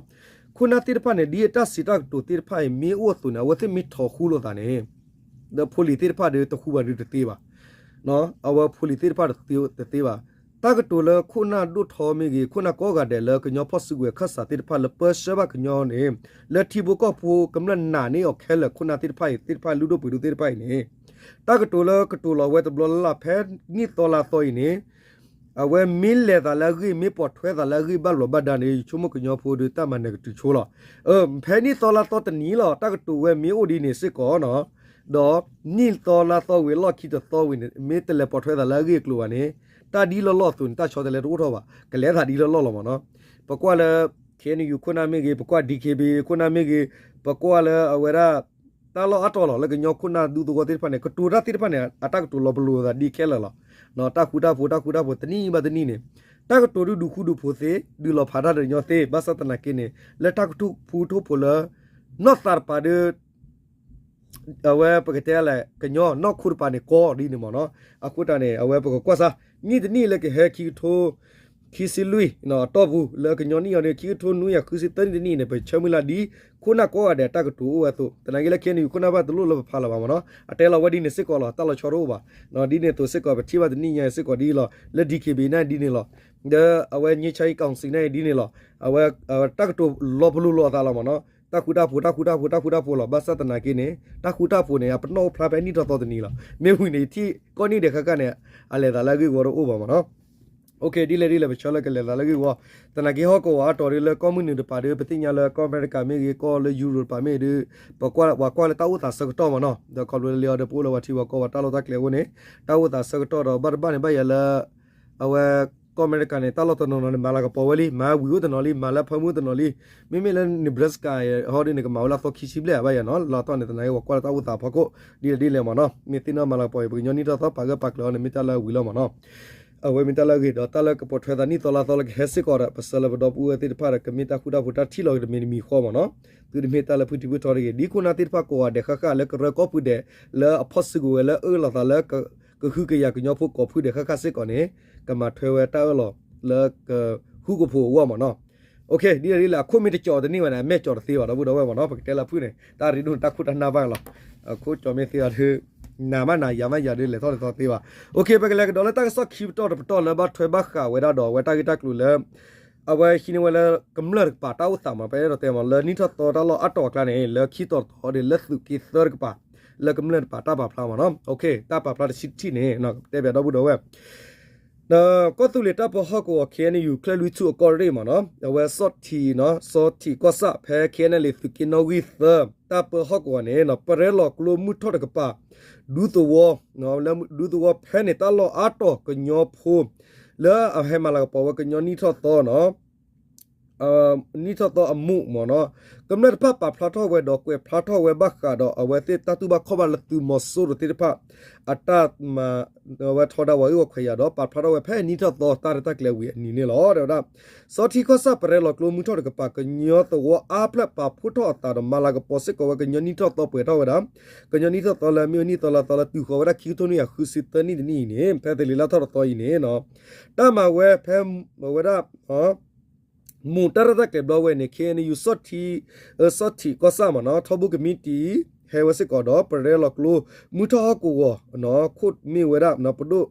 ခိၣ်နၢ်သ့ၣ်တဖၣ်န့ၣ် ဒ်အတၢ်စံးတၢ်ကတိၤသ့ၣ်တဖၣ်အံၤ မ့ၢ်အိၣ်အသိးန့ၣ် အဝဲသ့ၣ်မ့ၢ်ထိးဃူလိာ်သးန့ၣ် ဒီးဖိလံၤသ့ၣ်တဖၣ်ဒီးတဃူဘၣ်ဒုးတသ့ဘၣ်. အဝဲဖိလံၤသ့ၣ်တဖၣ်တသ့ဘၣ်. တၢ်ကတိၤလၢခိၣ်နၢ်ဒိၣ်ထီမ့ၢ်ဂ့ၤ ခိၣ်နၢ်ကိးဂၤဒဲးလၢကညီဖီၣ်စုကဝဲၤခၢၣ်စးသ့ၣ်တဖၣ်လၢပၢဆှၢဘၣ်ကညီန့ၣ် လၢထံဖိကီၢ်ဖိကမျၢၢ်နာ်န့ၢ်အီၤခဲလၢာ် ခိၣ်နၢ်သ့ၣ်တဖၣ်အံၤ သ့ၣ်တဖၣ်လုၢ်ဒိၣ်ပှ့ၤဒိၣ်သ့ၣ်တဖၣ်အံၤန့ၣ် တၢ်ကတိၤလၢကတိၤလီၤဝဲတဘျီလၢ်လၢ် ဖဲနံၣ်သီလါသီအံၤန့ၣ် အဝဲမ့ၢ်လဲၤသးလၢအဂ့ၢ် မ့ၢ်ပိာ်ထွဲသးလၢအဂ့ၢ်ဘၣ်ဘျီးဘၣ်ဒါန့ၣ် ယဆိကမိၣ်ကညီဖိဒီးတၢ်မၤနၢၤကတုၤဆိလီၤ. ဖဲနံၣ်သီလါသီတနံၤလီၤ တၢ်ကတိၤဝဲမ့ၢ်အိၣ်ဒ်န့ၣ်စ့ၢ်ကီးနီၤ, ဒီးနံၣ်သီလါသီဝံၤအလီၢ်ခံတသီဝံၤန့ၣ် မ့ၢ်တလဲၤပိာ်ထွဲသးလၢအဂ့ၢ်အကျိၤဘၣ်န့ၣ် တၢ်ဒ်လီၢ်လီၢ်အသိးန့ၣ် တၢ်ဆီတလဲတအိၣ်ထီၣ်ဘၣ်, ကလဲၤသးဒ်လီၢ်လီၢ်လီၤမ့ၢ်နီၤ. ပကွၢ်လၢ ခ့ၣ်အဲၣ်ယူၣ် ခိၣ်နၢ်မ့ၢ်ဂ့ၤ, ပကွၢ် ဒံၣ်ခ့ၣ်ဘံၣ် ခိၣ်နၢ်မ့ၢ်ဂ့ၤ, ပကွၢ်လၢအဝဲဒၣ် တၢ်လီၢ်အါတီၤလီၤ လၢကညီခိၣ်နၢ်ဒူသဝီသ့ၣ်တဖၣ်န့ၣ် ကတိၤတၢ်သ့ၣ်တဖၣ်န့ၣ် အတၢ်ကတိၤလီၤပလိာ်သးဒ်ခဲလၢာ်လီၤ. တၢ်ဃူတၢ်ဖိး တၢ်ဃူတၢ်ဖိး တနံၣ်ဘၣ်တနံၣ်န့ၣ် တၢ်ကတိၤဒုးဒုးဃူဒုးဖိးသ့ ဒုးလီၤဖးတၢ်ဒီးညီသ့ ဘၣ်ဆၣ်သနာ်က့န့ၣ် လၢတၢ်ကထူၣ်ဖူထူၣ်ဖိးလၢ နီၢ်သးတပၤဒီး အဝဲပကတဲလဲၣ် ကညီနီၢ်ခိတပၤန့ၣ် ကီဒ်န့ၣ်မ့ၢ်နီၤ. အဃိတၢ်န့ၣ် အဝဲပကကွၢ်စၢ် နံၣ်တနံၣ်လၢကဟဲခံကထိ ခံဆံလွံၢ် အတီၢ်ပူၤ လၢကညီနံၣ်အီၤဒီး ခံကထိနွံကယၤဃုဆံသၢနံၣ်တနံၣ်န့ၣ် ပဆၢမုၢ်လၢ်ဒ် ခိၣ်နၢ်ကိးဂၤဒဲးတၢ်ကတိၤအိၣ်ဝဲအသိး သနာ်က့လၢ ခ့ၣ်အဲၣ်ယူၣ် ခိၣ်နၢ်ဘၣ်တလိၣ်လၢပဖးလၢၤဘၣ်မ့ၢ်နီၤ. အတဲလီၤဝဲဒ်န့ၣ်စ့ၢ်ကီးလီၤ တၢ်လီၤဆီတအိၣ်ဘၣ်. ဒ်န့ၣ်အသိးစ့ၢ်ကီး ပထံၣ်ဘၣ်တနံၣ်ညါစ့ၢ်ကီးဒ်လီၤ လၢ ဒံၣ်ခ့ၣ်ဘံၣ် န့ၣ်ဒ်န့ၣ်လီၤ. ဒီးအဝဲ ငြိမ်းချမ်းရေးကောင်စီ န့ၣ်ဒ်န့ၣ်လီၤ. အဝဲ တၢ်ကတိၤလီၤပလိာ်လိာ်အသးလီၤမ့ၢ်နီၤ. တၢ်ဃူတၢ်ဖိး တၢ်ဃူတၢ်ဖိး တၢ်ဃူတၢ်ဖိးလီၤ. ဘၣ်ဆၣ်သနာ်က့န့ၣ် တၢ်ဃူတၢ်ဖိးန့ၣ် အပနီၣ်အိၣ်ဖျါဖဲနံၣ်ထီၣ်သီတနံၤလီၤ. မ့ၢ်ဝံၤန့ၣ် ထံၣ်ကိးနံၣ်ဒဲးဃၣ်ဃၣ်န့ၣ် အလဲၤသးလၢအဂ့ၢ်ဝီတအိၣ်ဘၣ်မ့ၢ်နီၤ. ဒ်လဲၣ်ဒ်လဲၣ် ပဆၢလၢကလဲၤသးလၢအဂ့ၢ်ဝီ, သနာ်က့ဟီၣ်ကဝီၤအါတီၤဒီး လၢကီၢ်မုၢ်နုာ်တပၤဒီး ပသ့ၣ်ညါလၢကီၢ်အမဲရကၤမ့ၢ်ဂ့ၤ ကီၢ်လၢယူရိးတပၤမ့ၢ်ဂ့ၤဒီး ပကွၢ် ပှၤကွၢ်လၢတၢ်အိၣ်သးဆၢကတီၢ်မ့ၢ်နီၤ. ဒီးခီဖျိလၢလံာ်အီၤဒီး ပအိၣ်လၢပှၤထံပှၤကီၢ်ပှၤတၢ်လီၢ်တၢ်ကျဲအဃိန့ၣ် တၢ်အိၣ်သးဆၢကတီၢ်ဒီး ဘၣ်တဘၣ်န့ၣ် ဘၣ်ယၤလၢ အဝဲ ကီၢ်အမဲရကၤန့ၣ် တၢ်လီၢ်တနီၤနီၤန့ၣ် မၤလၤကပီၤဝဲလံ မၤဝံၤအိၣ်တနီၤလံ မၤလၢဖၢမုၢ်တနီၤလံ. မ့မ့ၢ်လၢ Nebraska ဟီဒ်န့ၣ် ကမၤဝဲလၢအသီခံဆံဘျဲၣ်ဘၣ်ယၤနီၤ. လၢအတီၢ်န့ၣ် သနာ်က့ ပှၤကွၢ်လၢတၢ်အိၣ်သးဖီခိၣ် ဒ်လဲၣ်ဒ်လဲၣ်မ့ၢ်နီၤ. မ့ၢ်သ့ၣ်နီၣ်မၤလၤကပီၤအံၤ ပကညီနံၣ်ထီၣ်သီ ပာ်ဂၢၢ်ပာ်ကျၢၤအီၤန့ၣ် မ့ၢ်တၢ်လၢအဝံၤလီၤမ့ၢ်နီၤ. အဝဲမ့ၢ်တၢ်လၢအဂ့ၤ ဒီးတၢ်လၢကပိာ်ထွဲသးနံၣ်သီလါသီလၢကဟဲစ့ၢ်ကီးဒီး ပဆၢလၢပဒီပုၢ်ဝဲၢ်သ့ၣ်တဖၣ်ဒီး ကမ့ၢ်တၢ်ဃူတၢ်ဖိးတၢ်ထံၣ်လီၤက့ၤတမံၤတမံၤဃီမ့ၢ်နီၤ. သုတမ့ၢ်တၢ်လၢဖုထံဖုထီတဂ့ၤ ဒ်ခိၣ်နၢ်သ့ၣ်တဖၣ်ကိးဂၤဒဲးဃၣ်ဃၣ်လၢကရၢကီၢ်ဖုဒဲး လၢအဖီၣ်စုကဝဲၤလၢအၢၣ်လီၤသးလၢ ကဟုကယာ်ကညီဖိကိးဖုဒဲးဃၣ်ဃၣ်စ့ၢ်ကီးန့ၣ် ကမၤထွဲဝဲတၢ်အၢၣ်လီၤလၢကဃူကဖိးအဂီၢ်မ့ၢ်နီၤ. ဒ်လဲၣ်ဒ်လဲၣ် အခိၣ်မ့ၢ်တကၠီၤတန့ၢ်ဝဲန့ၣ် အမဲာ်ကၠီၤတသ့ဘၣ် ဒီပုၢ်ဒီဝဲၢ်မ့ၢ်နီၤ. ပကတဲလၢအဖုၣ်န့ၣ် တၢ်ရ့ဒိၣ်န့ၣ် တၢ်ခိၣ်တၢ်နၢ်ဘၣ်လီၤ. အခိၣ်ကၠီၤမ့ၢ်သ့အီၤဒီး နၤမးနၤယၤမးယၤဒီး လဲၤထီၣ်လဲၤထီသ့ဘၣ်. ပကလဲၤကဒီးလၢတၢ်ကစီၣ်ခံပတီၢ်တပတီၢ်လၢဘၣ်ထွဲဘၣ်ဃးဝဲဒၣ်ဒီး အဝဲတၢ်ဂ့ၢ်တၢ်ကျိၤလၢ အဝဲဟံးန့ၢ်ဝဲလၢကမျၢၢ်တကပၤတၢ်အိၣ်သးမ့ၢ် ပအဲၣ်ဒိးတဲမ့ၢ် လၢနံၣ်ထီၣ်သီတၢ်လီၢ်အါတီၤအကျါန့ၣ် လၢခံတီၤတီၤဒီး လၢသုးက့သၢတကပၤ လၢကမျၢၢ်တကပၤတၢ်ပာ်ဖျါမ့ၢ်နီၤ. တၢ်ပာ်ဖျါတဆံတထံၣ်န့ၣ် တဲဘၣ်ဒီပုၢ်ဒီဝဲၢ် ကီၢ်သူလ့ၤတၢ်ပၢဟီၣ်ကဝီၤ ခ့ၣ်အဲၣ်ယူၣ် ကၠဲၣ်လွံၢ်ထူၣ်အကီၢ်ရ့ၣ်မ့ၢ်နီၤ အဝဲဆီၣ်ထံး ဆီၣ်ထံးကီၢ်ဆၣ် ဖဲ ခ့ၣ်အဲၣ်ယူၣ် သုးက့နီၣ်ဂံၢ်သၢ တၢ်ပၢဟီၣ်ကဝီၤန့ၣ် ပရဲလီၤကျိမုၢ်ထီၣ်တကပၤ ဒူသဝီ လၢဒူသဝီဖဲန့ၣ် တၢ်လီၢ်အါတီၤကညီဖိ လၢအဟဲမၤလၤကပီၤဝဲကညီနံၣ်ထီၣ်သီနီၤ နံၣ်ထီၣ်သီအမူးမ့ၢ်နီၤ ကမျၢၢ်တဖၣ်ပာ်ဖျါထီၣ်ဝဲဒီးကွဲးဖျါထီၣ်ဝဲဘၣ်ဃးဒီး အဝဲသ့ၣ်တၢ်တူၢ်ဘၣ်ခီၣ်ဘၣ်လၢသုးမီၤစိရိၤသ့ၣ်တဖၣ် အတၢ်မၤ အဝဲထီဒါဝဲအဂ့ၢ်ဝီခွဲးယာ်ဒီး ပာ်ဖျါထီၣ်ဝဲဖဲနံၣ်ထီၣ်သီတၢ်ရဲၣ်တၢ်ကျဲၤဝံၤအနံၤန့ၣ်လီၤ. တဲဝဲဒၣ် ဆီၣ်ထံးကီၢ်ဆၣ်ပရဲလီၤကျိမုၢ်ထီၣ်တကပၤ ကညီသဝီအါဖျၢၣ်ပာ်ဖှိၣ်ထီၣ်အသးဒီး မၤလၤကပီၤစ့ၢ်ကီးဝဲကညီနံၣ်ထီၣ်သီပှဲၤထီၣ်ဝဲဒၣ် ကညီနံၣ်ထီၣ်သီလၢမ့ၢ်ဝဲနံၣ်သီလါသီလၢတုၤဃီၤဝဲဒၣ်ခံကထိနွံကယၤဃုဆံသၢနံၣ်တနံၣ်အံၤန့ၣ် ဖဲသလ့ၤလါထီၣ်တသီအံၤန့ၣ် တၢ်မၤဝဲဖဲ အဝဲဒၣ် မူးတၢ်ရဲၣ်တၢ်ကျဲၤဘျီဝဲန့ၣ် ခ့ၣ်အဲၣ်ယူၣ် ဆီၣ်ထံး ဆီၣ်ထံးကီၢ်ဆၣ်မ့ၢ်နီၤ ထီဘိကမံးတံာ် ဟဲဝဲစ့ၢ်ကီးဒီး ပရဲလီၤကျိ မုၢ်ထီၣ်ဟီၣ်ကဝီၤ ခိၣ်မ့ၢ်ဝဲဒၣ် ပဒိၣ်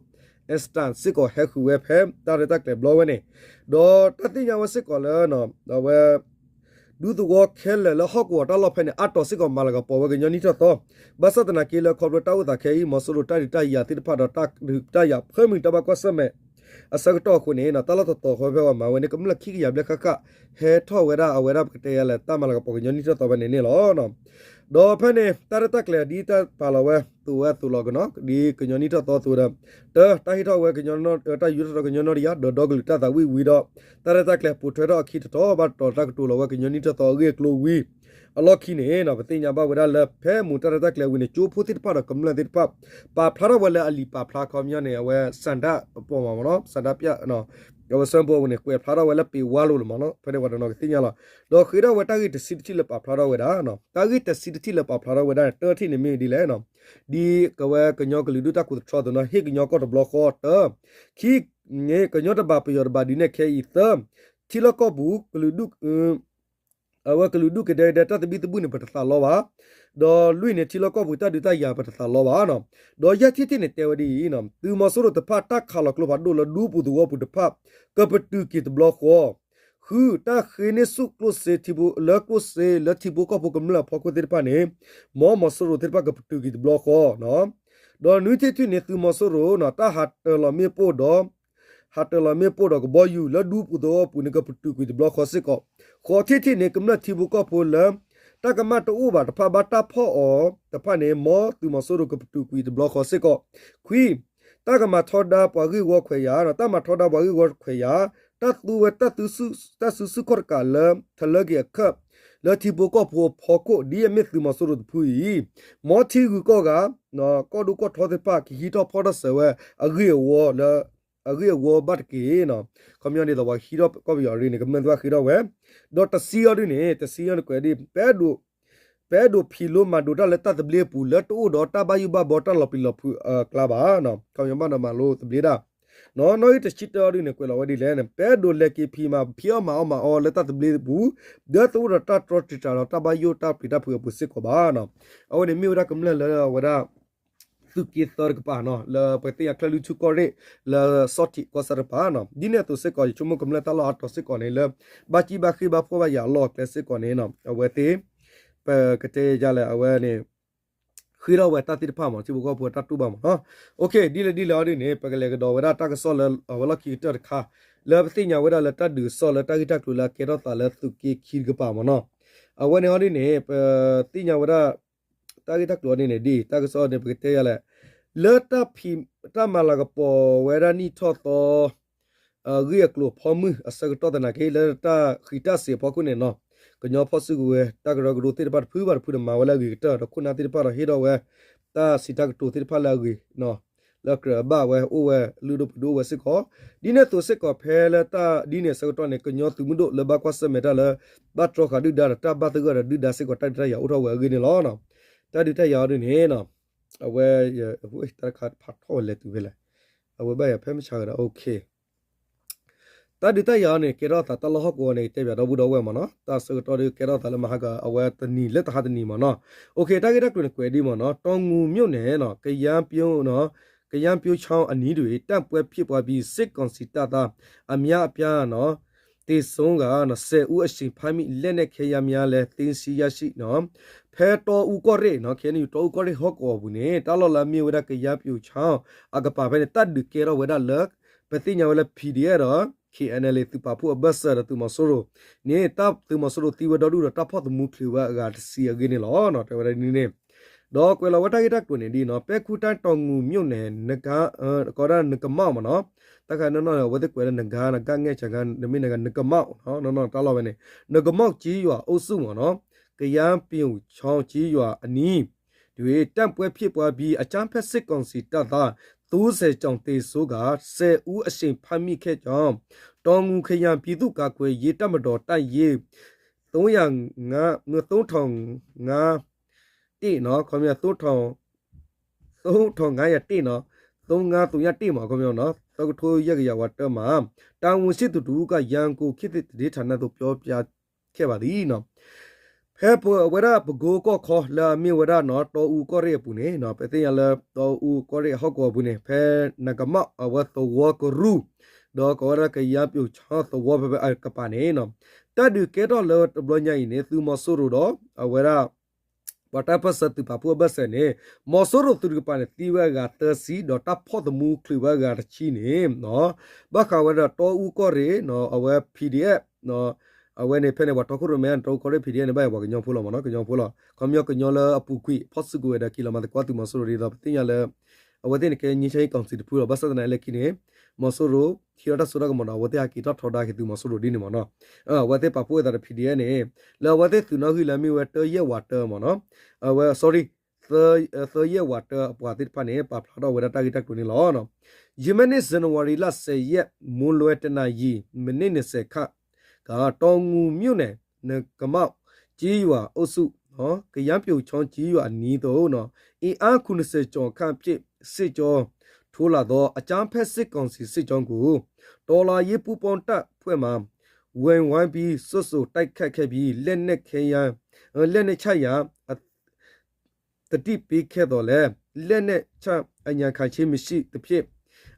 အဲစတၢ် စ့ၢ်ကီးဟဲဃုာ်ဝဲဖဲတၢ်ရဲၣ်တၢ်ကျဲၤဘျီဝဲန့ၣ် ဒီးတၢ်သ့ၣ်ညါဝဲစ့ၢ်ကီးလၢ အဝဲ ဒူသဝီခဲလၢာ်လၢဟီၣ်ကဝီၤတၢ်လီၢ်ဖဲန့ၣ် အါတီၤစ့ၢ်ကီးမၤလၤကပီၤဝဲကညီနံၣ်ထီၣ်သီ ဘၣ်ဆၣ်သနာ်က့လၢခီဖျိတၢ်အိၣ်သးခဲအံၤ မီၤစိရိၤတၢ်ဒုးတၢ်ယၤသ့ၣ်တဖၣ်ဒီး တၢ်ဒုးတၢ်ယၤဖၢမုၢ်တၢ်ဘၣ်ကွၢ်ဆၢၣ်မဲာ် အဆၢကတီၢ်အဃိန့ၣ် တၢ်လီၢ်တတီၤဃီဖဲပှၤမၤဝဲန့ၣ် ကမျၢၢ်ခံကယၤဘျဲၣ်ဃၣ်ဃၣ် ဟဲထီၣ်ဝဲဒၣ်အဝဲဒၣ်ပကတဲယၤလဲၣ် တၢ်မၤလၤကပီၤကညီနံၣ်ထီၣ်သီဖဲန့ၣ်န့ၣ်လီၤ. ဒီးဖဲန့ၣ် တၢ်ရဲၣ်တၢ်ကျဲၤဒ်တၢ်ပာ်လီၤဝဲသိးဝဲအသိးလီၤကနီၤ ဒ်ကညီနံၣ်ထီၣ်သီသိးဒီး တၢ် တၢ်ဟ့ၣ်ထီၣ်ဝဲကညီ တၢ်ယူးထီၣ်ကညီနီၢ်တယၤ ဒီးဒီကလုာ်တၢ်သးဝံၣ်ဝံၤဒီး တၢ်ရဲၣ်တၢ်ကျဲၤပိာ်ထွဲထီၣ်အခံတတီၤ ဘၣ်တတီၤတၢ်ကတိၤလီၤဝဲကညီနံၣ်ထီၣ်သီအဂ့ၢ်အကျိၤဝံၤ အလီၢ်ခံန့ၣ် ပသ့ၣ်ညါဘၣ်ဝဲဒၣ်လၢဖဲမူးတၢ်ရဲၣ်တၢ်ကျဲၤဝံၤန့ၣ် ကၠိဖိသ့ၣ်တဖၣ်ဒီးကမျၢၢ်သ့ၣ်တဖၣ် ပာ်ဖျါထီၣ်ဝဲလၢအလံာ်ပာ်ဖျါခီပညီန့ၣ် အဝဲ ဆန္ဒ အပိာ်မးမ့ၢ်နီၤ ဆန္ဒပြ အဝဲ ဆၢပိာ်ဝဲန့ၣ် ကွဲးဖျါထီၣ်ဝဲလၢပ့ၤဝါလိၤလီၤမ့ၢ်နီၤ ဖဲန့ၣ်ပှၤတနီၤကသ့ၣ်ညါလီၤ. ဒီးဃ့ထီၣ်ဝဲတၢ်ဂ့ၢ်တဆံတထံၣ်လၢပာ်ဖျါထီၣ်ဝဲဒၣ် တၢ်ဂ့ၢ်တဆံတထံၣ်လၢပာ်ဖျါထီၣ်ဝဲဒၣ် တထံၣ်န့ၣ်မ့ၢ်ဒ်လဲၣ် ဒ်ကဝဲကညီကလုာ်ဒူၣ်တၢ်ခူးတထြီအသိးနီၤ ဟ့ၣ်ကညီကီၢ်တဘျီဃီ တၢ ခံ ကညီတဘၣ်ပယီၤတဘၣ်ဒုးနဲၣ်ခဲအံၤ သၢ ထံလီၢ်ကီၢ်ပူၤကလုာ်ဒူၣ် အဝဲကလုာ်ဒူၣ်ကဒဲကဒဲတၢ်သဘံၣ်သဘုၣ်န့ၣ် ပတသးလီဘၣ်. ဒီးလွံၢ်န့ၣ် ထံလီၢ်ကီၢ်ပူၤတၢ်ဒုးတၢ်ယၤပတသးလီဘၣ်နီၤ. ဒီးယဲၢ်ထံၣ်ထံၣ်န့ၣ်တဲဝဲဒ်အံၤ, သုးမီၤစိရိၤတဖၣ်တၢ်ခးလီၤကျိဖးဒိၣ်လၢဒူပူၤသဝီပူၤတဖၣ် ကပတုာ်က့ၤတဘျီဃီ ဃု တၢ်ဃ့န့ၢ်ဆူၣ်ကျိၣ်စ့ထံဖိလၢကျိၣ်စ့လၢထံဖိကီၢ်ဖိကမျၢၢ်အဖီခိၣ်သ့ၣ်တဖၣ်န့ၣ် မ်မီၤစိရိၤသ့ၣ်တဖၣ်ကပတုာ်က့ၤတဘျီဃီနီၤ. ဒီးနွံထံၣ်ထံၣ်န့ၣ် သုးမီၤစိရိၤနီၤ တၢ်ဟးတၢၤလီၤမ့ၣ်ပိၢ်ဒီး ဟးတၢၤလီၤမ့ၣ်ပိၢ်ဒီးကဘီယူၤလၢဒူပူၤသဝီပူၤန့ၣ် ကပတုာ်ကွံာ်တဘျီဃီစ့ၢ်ကီး. ဃိးထံၣ်ထံၣ်န့ၣ် ကမျၢၢ်ထံဖိကီၢ်ဖိလၢ တၢ်ကမၣ်တအိၣ်ဘၣ်တဖၣ်ဘၣ်တၢ်ဖီၣ်အီၤတဖၣ်န့ၣ် မ်သုးမီၤစိရိၤကပတုာ်ကွံာ်တဘျီဃီစ့ၢ်ကီး. ခွံ တၢ်ကမၤထီဒါပှၤဂ့ၢ်ဝီခွဲးယာ်, တၢ်မၤထီဒါပှၤဂ့ၢ်ဝီခွဲးယာ်, တၢ်သူဝဲ တၢ်စုဆူၣ်ခီၣ်တကးလၢ ထလၢက့ၤအခၢး လၢထံဖိကီၢ်ဖိအဖီခိၣ် ဒ်အမ့ၢ်သုးမီၤစိရိၤတဖုအံၤ မ်ထံဂုၤကီၢ်ဂၤ ကီၢ်ဒိၣ်ကီၢ်ထီသ့ၣ်တဖၣ် ကဟံးထီၣ်ဖီၣ်ထီၣ်စၢၤဝဲ အဂ့ၢ်အဝီလၢ အဂ့ၢ်အဝီဘၣ်တက့ၢ်နီၤ. ခီပညီဒ်သိးပှၤဟံးထီၣ်ကီၢ်ပယီၤအရ့န့ၣ် ကမျၢၢ်သ့ၣ်တဖၣ်ဃ့ထီၣ်ဝဲ, ဒီးတဆံအီၤဒ်န့ၣ် တဆံအီၤန့ၣ်ကွဲးဒ် ပအဲၣ်ဒိး ပအဲၣ်ဒိးဖံးလိမၤဒိးတၢ်လၢတၢ်သဘျ့အပူၤ လၢတအိၣ်ဒီးတၢ်ဘၣ်ယိၣ်ဘၣ်ဘီတၢ်လီၤပျံၤလီၤဖုးအကျါဘၣ်နီၤ. ခီပညီဘၣ်ဒီးမၤလိသဘျ့ဒၣ် နီၤ နီၣ်ဂံၢ်တဆံတၢအီၤဒ်န့ၣ် ကွဲးလီၤဝဲဒ်လဲၣ်န့ၣ် ပအဲၣ်ဒိးလဲၤက့ၤဖံးမၤဖံးအီၣ်မၤအီၣ်မၤအီလၢတၢ်သဘျ့အပူၤ ဒီးတအိၣ်ဒီးတၢ်တြီတံာ်တာ်ဒီးတၢ်ဘၣ်ယိၣ်တၢ်ပျံၤတၢ်ဖုးအပူၤစ့ၢ်ကီးဘၣ်နီၤ. အဝဲန့ၣ်မ့ၢ်ဝဲဒၣ်ကမျၢၢ်လၢအဝဲဒၣ် သုးက့သၢတကပၤနီၤ လၢပသ့ၣ်ညါချၢၣ်လွံၢ်ထူၣ်ကီၢ်ရ့ၣ် လၢစီၣ်ထံးကီၢ်စဲၣ်တကပၤနီၤ. ဒ်န့ၣ်အသိးစ့ၢ်ကီး ယဆိကမိၣ်ကမျၢၢ်တၢ်လီၢ်အါတီၤစ့ၢ်ကီးန့ၣ်လၢ ဘၣ်စံၣ်ဘၣ်ဃ့ၢ်ဘၣ်ဖှီၣ်ဘၣ်ယာ်အလီၢ်အကျဲစ့ၢ်ကီးန့ၣ် အဝဲသ့ၣ် ပကတဲယလဲၣ် အဝဲန့ၣ် ဃ့ထီၣ်ဝဲတၢ်သ့ၣ်တဖၣ်မး ထံဖိကီၢ်ဖိအတၢ်တူၢ်ဘၣ်မးနီၤ. ဒ်လဲၣ်ဒ်လဲၣ်အီၤဒ်န့ၣ် ပကလဲၤကဒီးဝဲဒၣ်တၢ်ကစီၣ်လၢအဝဲလီၢ်ခံကတၢၢ်တခါ လၢပသ့ၣ်ညါဝဲဒၣ်လၢတၢ်ဒုးကစီၣ်လၢတၢ်ဂ့ၢ်တၢ်ကျိၤလၢအကဲထီၣ်သးလၢသုးက့ခံတကပၤမးနီၤ. အဝဲန့ၣ်အီၤဒ်န့ၣ် ပသ့ၣ်ညါဝဲဒၣ် တၢ်ဂ့ၢ်တၢ်ကျိၤအီၤဒ်န့ၣ်ဒ် တၢ်ကစီၣ်န့ၣ် ပကတဲယလဲၣ် လၢတၢ်ဖံး တၢ်မၤလၤကပီၤဝဲဒၣ်နံၣ်ထီၣ်သီ ဂ့ၢ်အကျိၤအဖီမုၢ်အဆၢကတီၢ်သနာ်က့ လၢတၢ်ဃံးတၢ်စ့ၤအဖီခိၣ်န့ၣ်နီၤ ကညီဖီၣ်စုကဝဲၤ တၢ်ကရၢကရိသ့ၣ်တဖၣ်တဖုဘၣ်တဖုဒီးမၤဝဲလၢအဂ့ၤကတၢၢ် ဒီးခိၣ်နၢ်သ့ၣ်တဖၣ်ဒီးဟ့ၣ်ထီၣ်ဝဲ တၢ်စံးတၢ်ကတိၤသ့ၣ်တဖၣ်လၢအဂ့ၤ လၢအကြၢးအဘၣ်ဝဲအိၣ်ဝဲ လုၢ်ဒိၣ်ပှ့ၤဒိၣ်အိၣ်ဝဲစ့ၢ်ကီး. ဒ်န့ၣ်အသိးစ့ၢ်ကီးဖဲလၢတၢ်ဒ်န့ၣ်အဆၢကတီၢ်န့ၣ် ကညီသုးမုၢ်ဒိၣ်လၢဘၣ်ကွၢ်ဆၢၣ်မဲာ်တၢ်လၢ ဘၣ်တြီဃာ်ဒုၣ်ဒါဒီးတၢ်ဘၣ်သဂၢၢ်ဒီးဒုၣ်ဒါစ့ၢ်ကီး တၢ်ဒုးတၢ်ယၤအိၣ်ထီၣ်ဝဲအဂ့ၢ်န့ၣ်လီၤ. တၢ်ဒုးတၢ်ယၤအီၤဒ်န့ၣ် အဝဲ တၢ်တခါဖးထီၣ်ဝဲလဲၤတုၤဖဲလဲၣ် အဝဲဘၣ်ယၤဖဲမုၢ်ဆါဂၤဒီး တၢ်ဒုးတၢ်ယၤအီၤန့ၣ် ကဲထီၣ်သးတၢ်လီၢ်ဟီၣ်ကဝီၤန့ၣ် တဲပၠးဒီပုၢ်ဒီဝဲၢ်မးနီၤ တၢ်ဆၢကတီၢ်ဒ်ကဲထီၣ်သးလၢမဟါက အဝဲတနံၤလၢတဟါတနံၤမးနီၤ. တၢ်ဂ့ၢ်တၢ်ကျိၤန့ၣ်ကွဲးဒ်မးနီၤ တောင်ငူမြို့နယ်နီၤ ကယန်းပြု ကယန်းပြုချောင်းအနီၤဒ် တပ်ပွဲဖြစ်ပွားပြီး စစ်ကောင်စီတပ်သားအများအပြားနီၤ သေဆုံးက ဆယ်ဦးအရှင်ဖမ်းမိ လက်နက်ခဲယမ်းများလည်း သိမ်းဆည်းရရှိနီၤ ဖဲတီအူကီၢ်ရ့ၣ်နီၤ ခဲအံၤ တီအူကီၢ်ရ့ၣ်ဟီၣ်ကဝီၤပူၤန့ၣ် တၢ်လီၢ်လၢအမ့ၢ်ဝဲဒၣ်ကယန်းပြုချောင်းအကပၤဖဲန့ၣ် တၢ်ဒုးကဲထီၣ်ဝဲဒၣ်လၢ ပသ့ၣ်ညါဝဲလၢ PDF ဒီး KNLA သုးပာ်ဖှိၣ်အဘၢၣ်စၢၤဒီးသုးမီၤစိရိၤန့ၣ် တၢ်သုးမီၤစိရိၤသံဝဲဒီဒူၣ်ဒီးတၢ်ဖီၣ်သမူချုးဝဲအဂၤတဆံအဂ့ၢ်န့ၣ်လီၤ. တဲဝဲဒၣ်ဒ်န့ၣ် ဒီးကွဲးလီၤဝဲတၢ်ဂ့ၢ်တၢ်ကျိၤန့ၣ်ဒ်နီၤ ပဲခူးတိုင်း တောင်ငူမြို့နယ် ကီးဒၣ်နကမီၣ်မးနီၤ တၢ်ခါနီၢ်နီၢ်န့ၣ် အဝဲသ့ၣ်ကွဲးလၢနကါ နကါငဲၢ်ဆၢကါ နမ့ၢ်နကါ နကမီၣ်နီၤ နီၢ်နီၢ်တၢ်လီၢ်ဝဲန့ၣ် နကမီၣ်ကျေးရွာအုပ်စုမးနီၤ ကယန်းပြုချောင်းကျေးရွာအနီၤ တွင်တပ်ပွဲဖြစ်ပွားပြီး အကြမ်းဖက်စစ်ကောင်စီတပ်သား သုံးဆယ်ကျော်သေဆုံးက ဆယ်ဦးအရှင်ဖမ်းမိခဲ့ကြောင်း တောင်ငူခရိုင်ပြည်သူ့ကာကွယ်ရေးတပ်မတော် တပ်ရင်း သုံးငါး သုံးထောင်ငါး တစ်နော် ခီပညီ သုံးထောင်ငါးရာတစ်နော် သုံးငါးသုညတစ်မး ခီပညီနော် သၢကထိယဲၢ်ကယၤဝးတၢမး တာဝန်ရှိသူတစ်ဦးက ရန်ကုန်ခေတ်သစ်သတင်းဌာနသို့ ပြောပြခဲ့ပါသည်နော် ဖဲပဝဲဒၣ်ပကိကီၢ်ခီလၢအမ့ၢ်ဝဲဒၣ်နော် တီအူကီၢ်ရ့ၣ်အပူၤန့ၣ်နော် ပသ့ၣ်ညါလၢတီအူကီၢ်ရ့ၣ်အဟီၣ်ကဝီၤအပူၤန့ၣ် ဖဲနကမၣ်အဝဲသဝီကရူၢ် ဒီးကိးဝဲဒၣ်ကယၤပျိးချီသဝီဖဲဖဲအကပၤန့ၣ်နော် တၢ်ဒုးကဲထီၣ်လၢတဘျီညါအံၤန့ၣ် သုးမီၤစိရိၤဒီး အဝဲဒၣ် ပှၤတၢ်ပၢၢ်ဆၢသုးပာ်ဖှိၣ်အဘၢၣ်စၢၤန့ၣ် မီၤစိရိၤသုးတကပၤန့ၣ် သံဝဲအဂၤသၢဆံ ဒီးတၢ်ဖီၣ်သမူချုးဝဲအဂၤတဆံန့ၣ် ဘၣ်ဃးဝဲဒၣ်တီအူကီၢ်ရ့ၣ် အဝဲ PDF အဝဲန့ၣ်ဖဲန့ၣ် ပှၤတီခိၣ်ရိၣ်မဲန့ၣ် တီအူကီၢ်ရ့ၣ် PDF န့ၣ် ဘၣ်ယၤပှၤကညီဖိလီၤမးနီၤ ကညီဖိလီၤ ခီပညီကညီလၢအပူၤကွံာ် ဖီၣ်စုကဝဲၤဒီး က့ၤလီၤမၤသကိးသုးမီၤစိရိၤဒ်သိး ပသ့ၣ်ညါလၢ အဝဲသ့ၣ်န့ၣ်ကဲ ငြိမ်းချမ်းရေးကောင်စီ တဖုလီၤ ဘၣ်ဆၣ်သနာ်က့လၢခံန့ၣ် မီၤစိရိၤ ဟံးထီၣ်တၢ်စိတၢ်ကမီၤဒီး အဝဲသ့ၣ်ဟဲက့ၤထီၣ်ထီဒါက့ၤသုးမီၤစိရိၤဒ်န့ၣ်မးနီၤ အဝဲသ့ၣ်ပာ်ဖှိၣ်ဝဲသးဒီး PDF န့ၣ် လၢအဝဲသ့ၣ်သုးနီၣ်ဂံၢ်လၢအမ့ၢ်ဝဲတၢယဲၢ်ဝးတၢမးနီၤ အဝဲ sorry သၢယဲၢ်ဝးတၢအပှၤသ့ၣ်တဖၣ်န့ၣ် ပာ်ဖျါထီၣ်ဝဲဒၣ်တၢ်ဂ့ၢ်တၢ်ကျိၤန့ၣ်လီၤ. ယမ့ၢ်န့ၣ် ဇန်နဝါရီလ ဆယ်ရက် မွန်းလွဲ တစ်နာရီ မိနစ် နှစ်ဆယ်ခန့် က တောင်ငူမြို့နယ် နကမောက် ကျေးရွာအုပ်စု ကယန်းပျိုချောင်း ကျေးရွာအနီးသို့ အင်အား ခုနှစ်ဆယ်ကျော်ခန့်ဖြင့် စစ်ကြောင်းထိုးလာသော အကြမ်းဖက်စစ်ကောင်စီစစ်ကြောင်းကို တော်လှန်ရေးပူးပေါင်းတပ်ဖွဲ့မှ ဝဲဝိုင်းပြီး စွတ်စွတ်တိုက်ခိုက်ခဲ့ပြီး လက်နက်ခဲယမ်း လက်နက်ချရာ သတိပေးခဲ့သော်လည်း လက်နက်ချအညံခံခြင်းမရှိသဖြင့်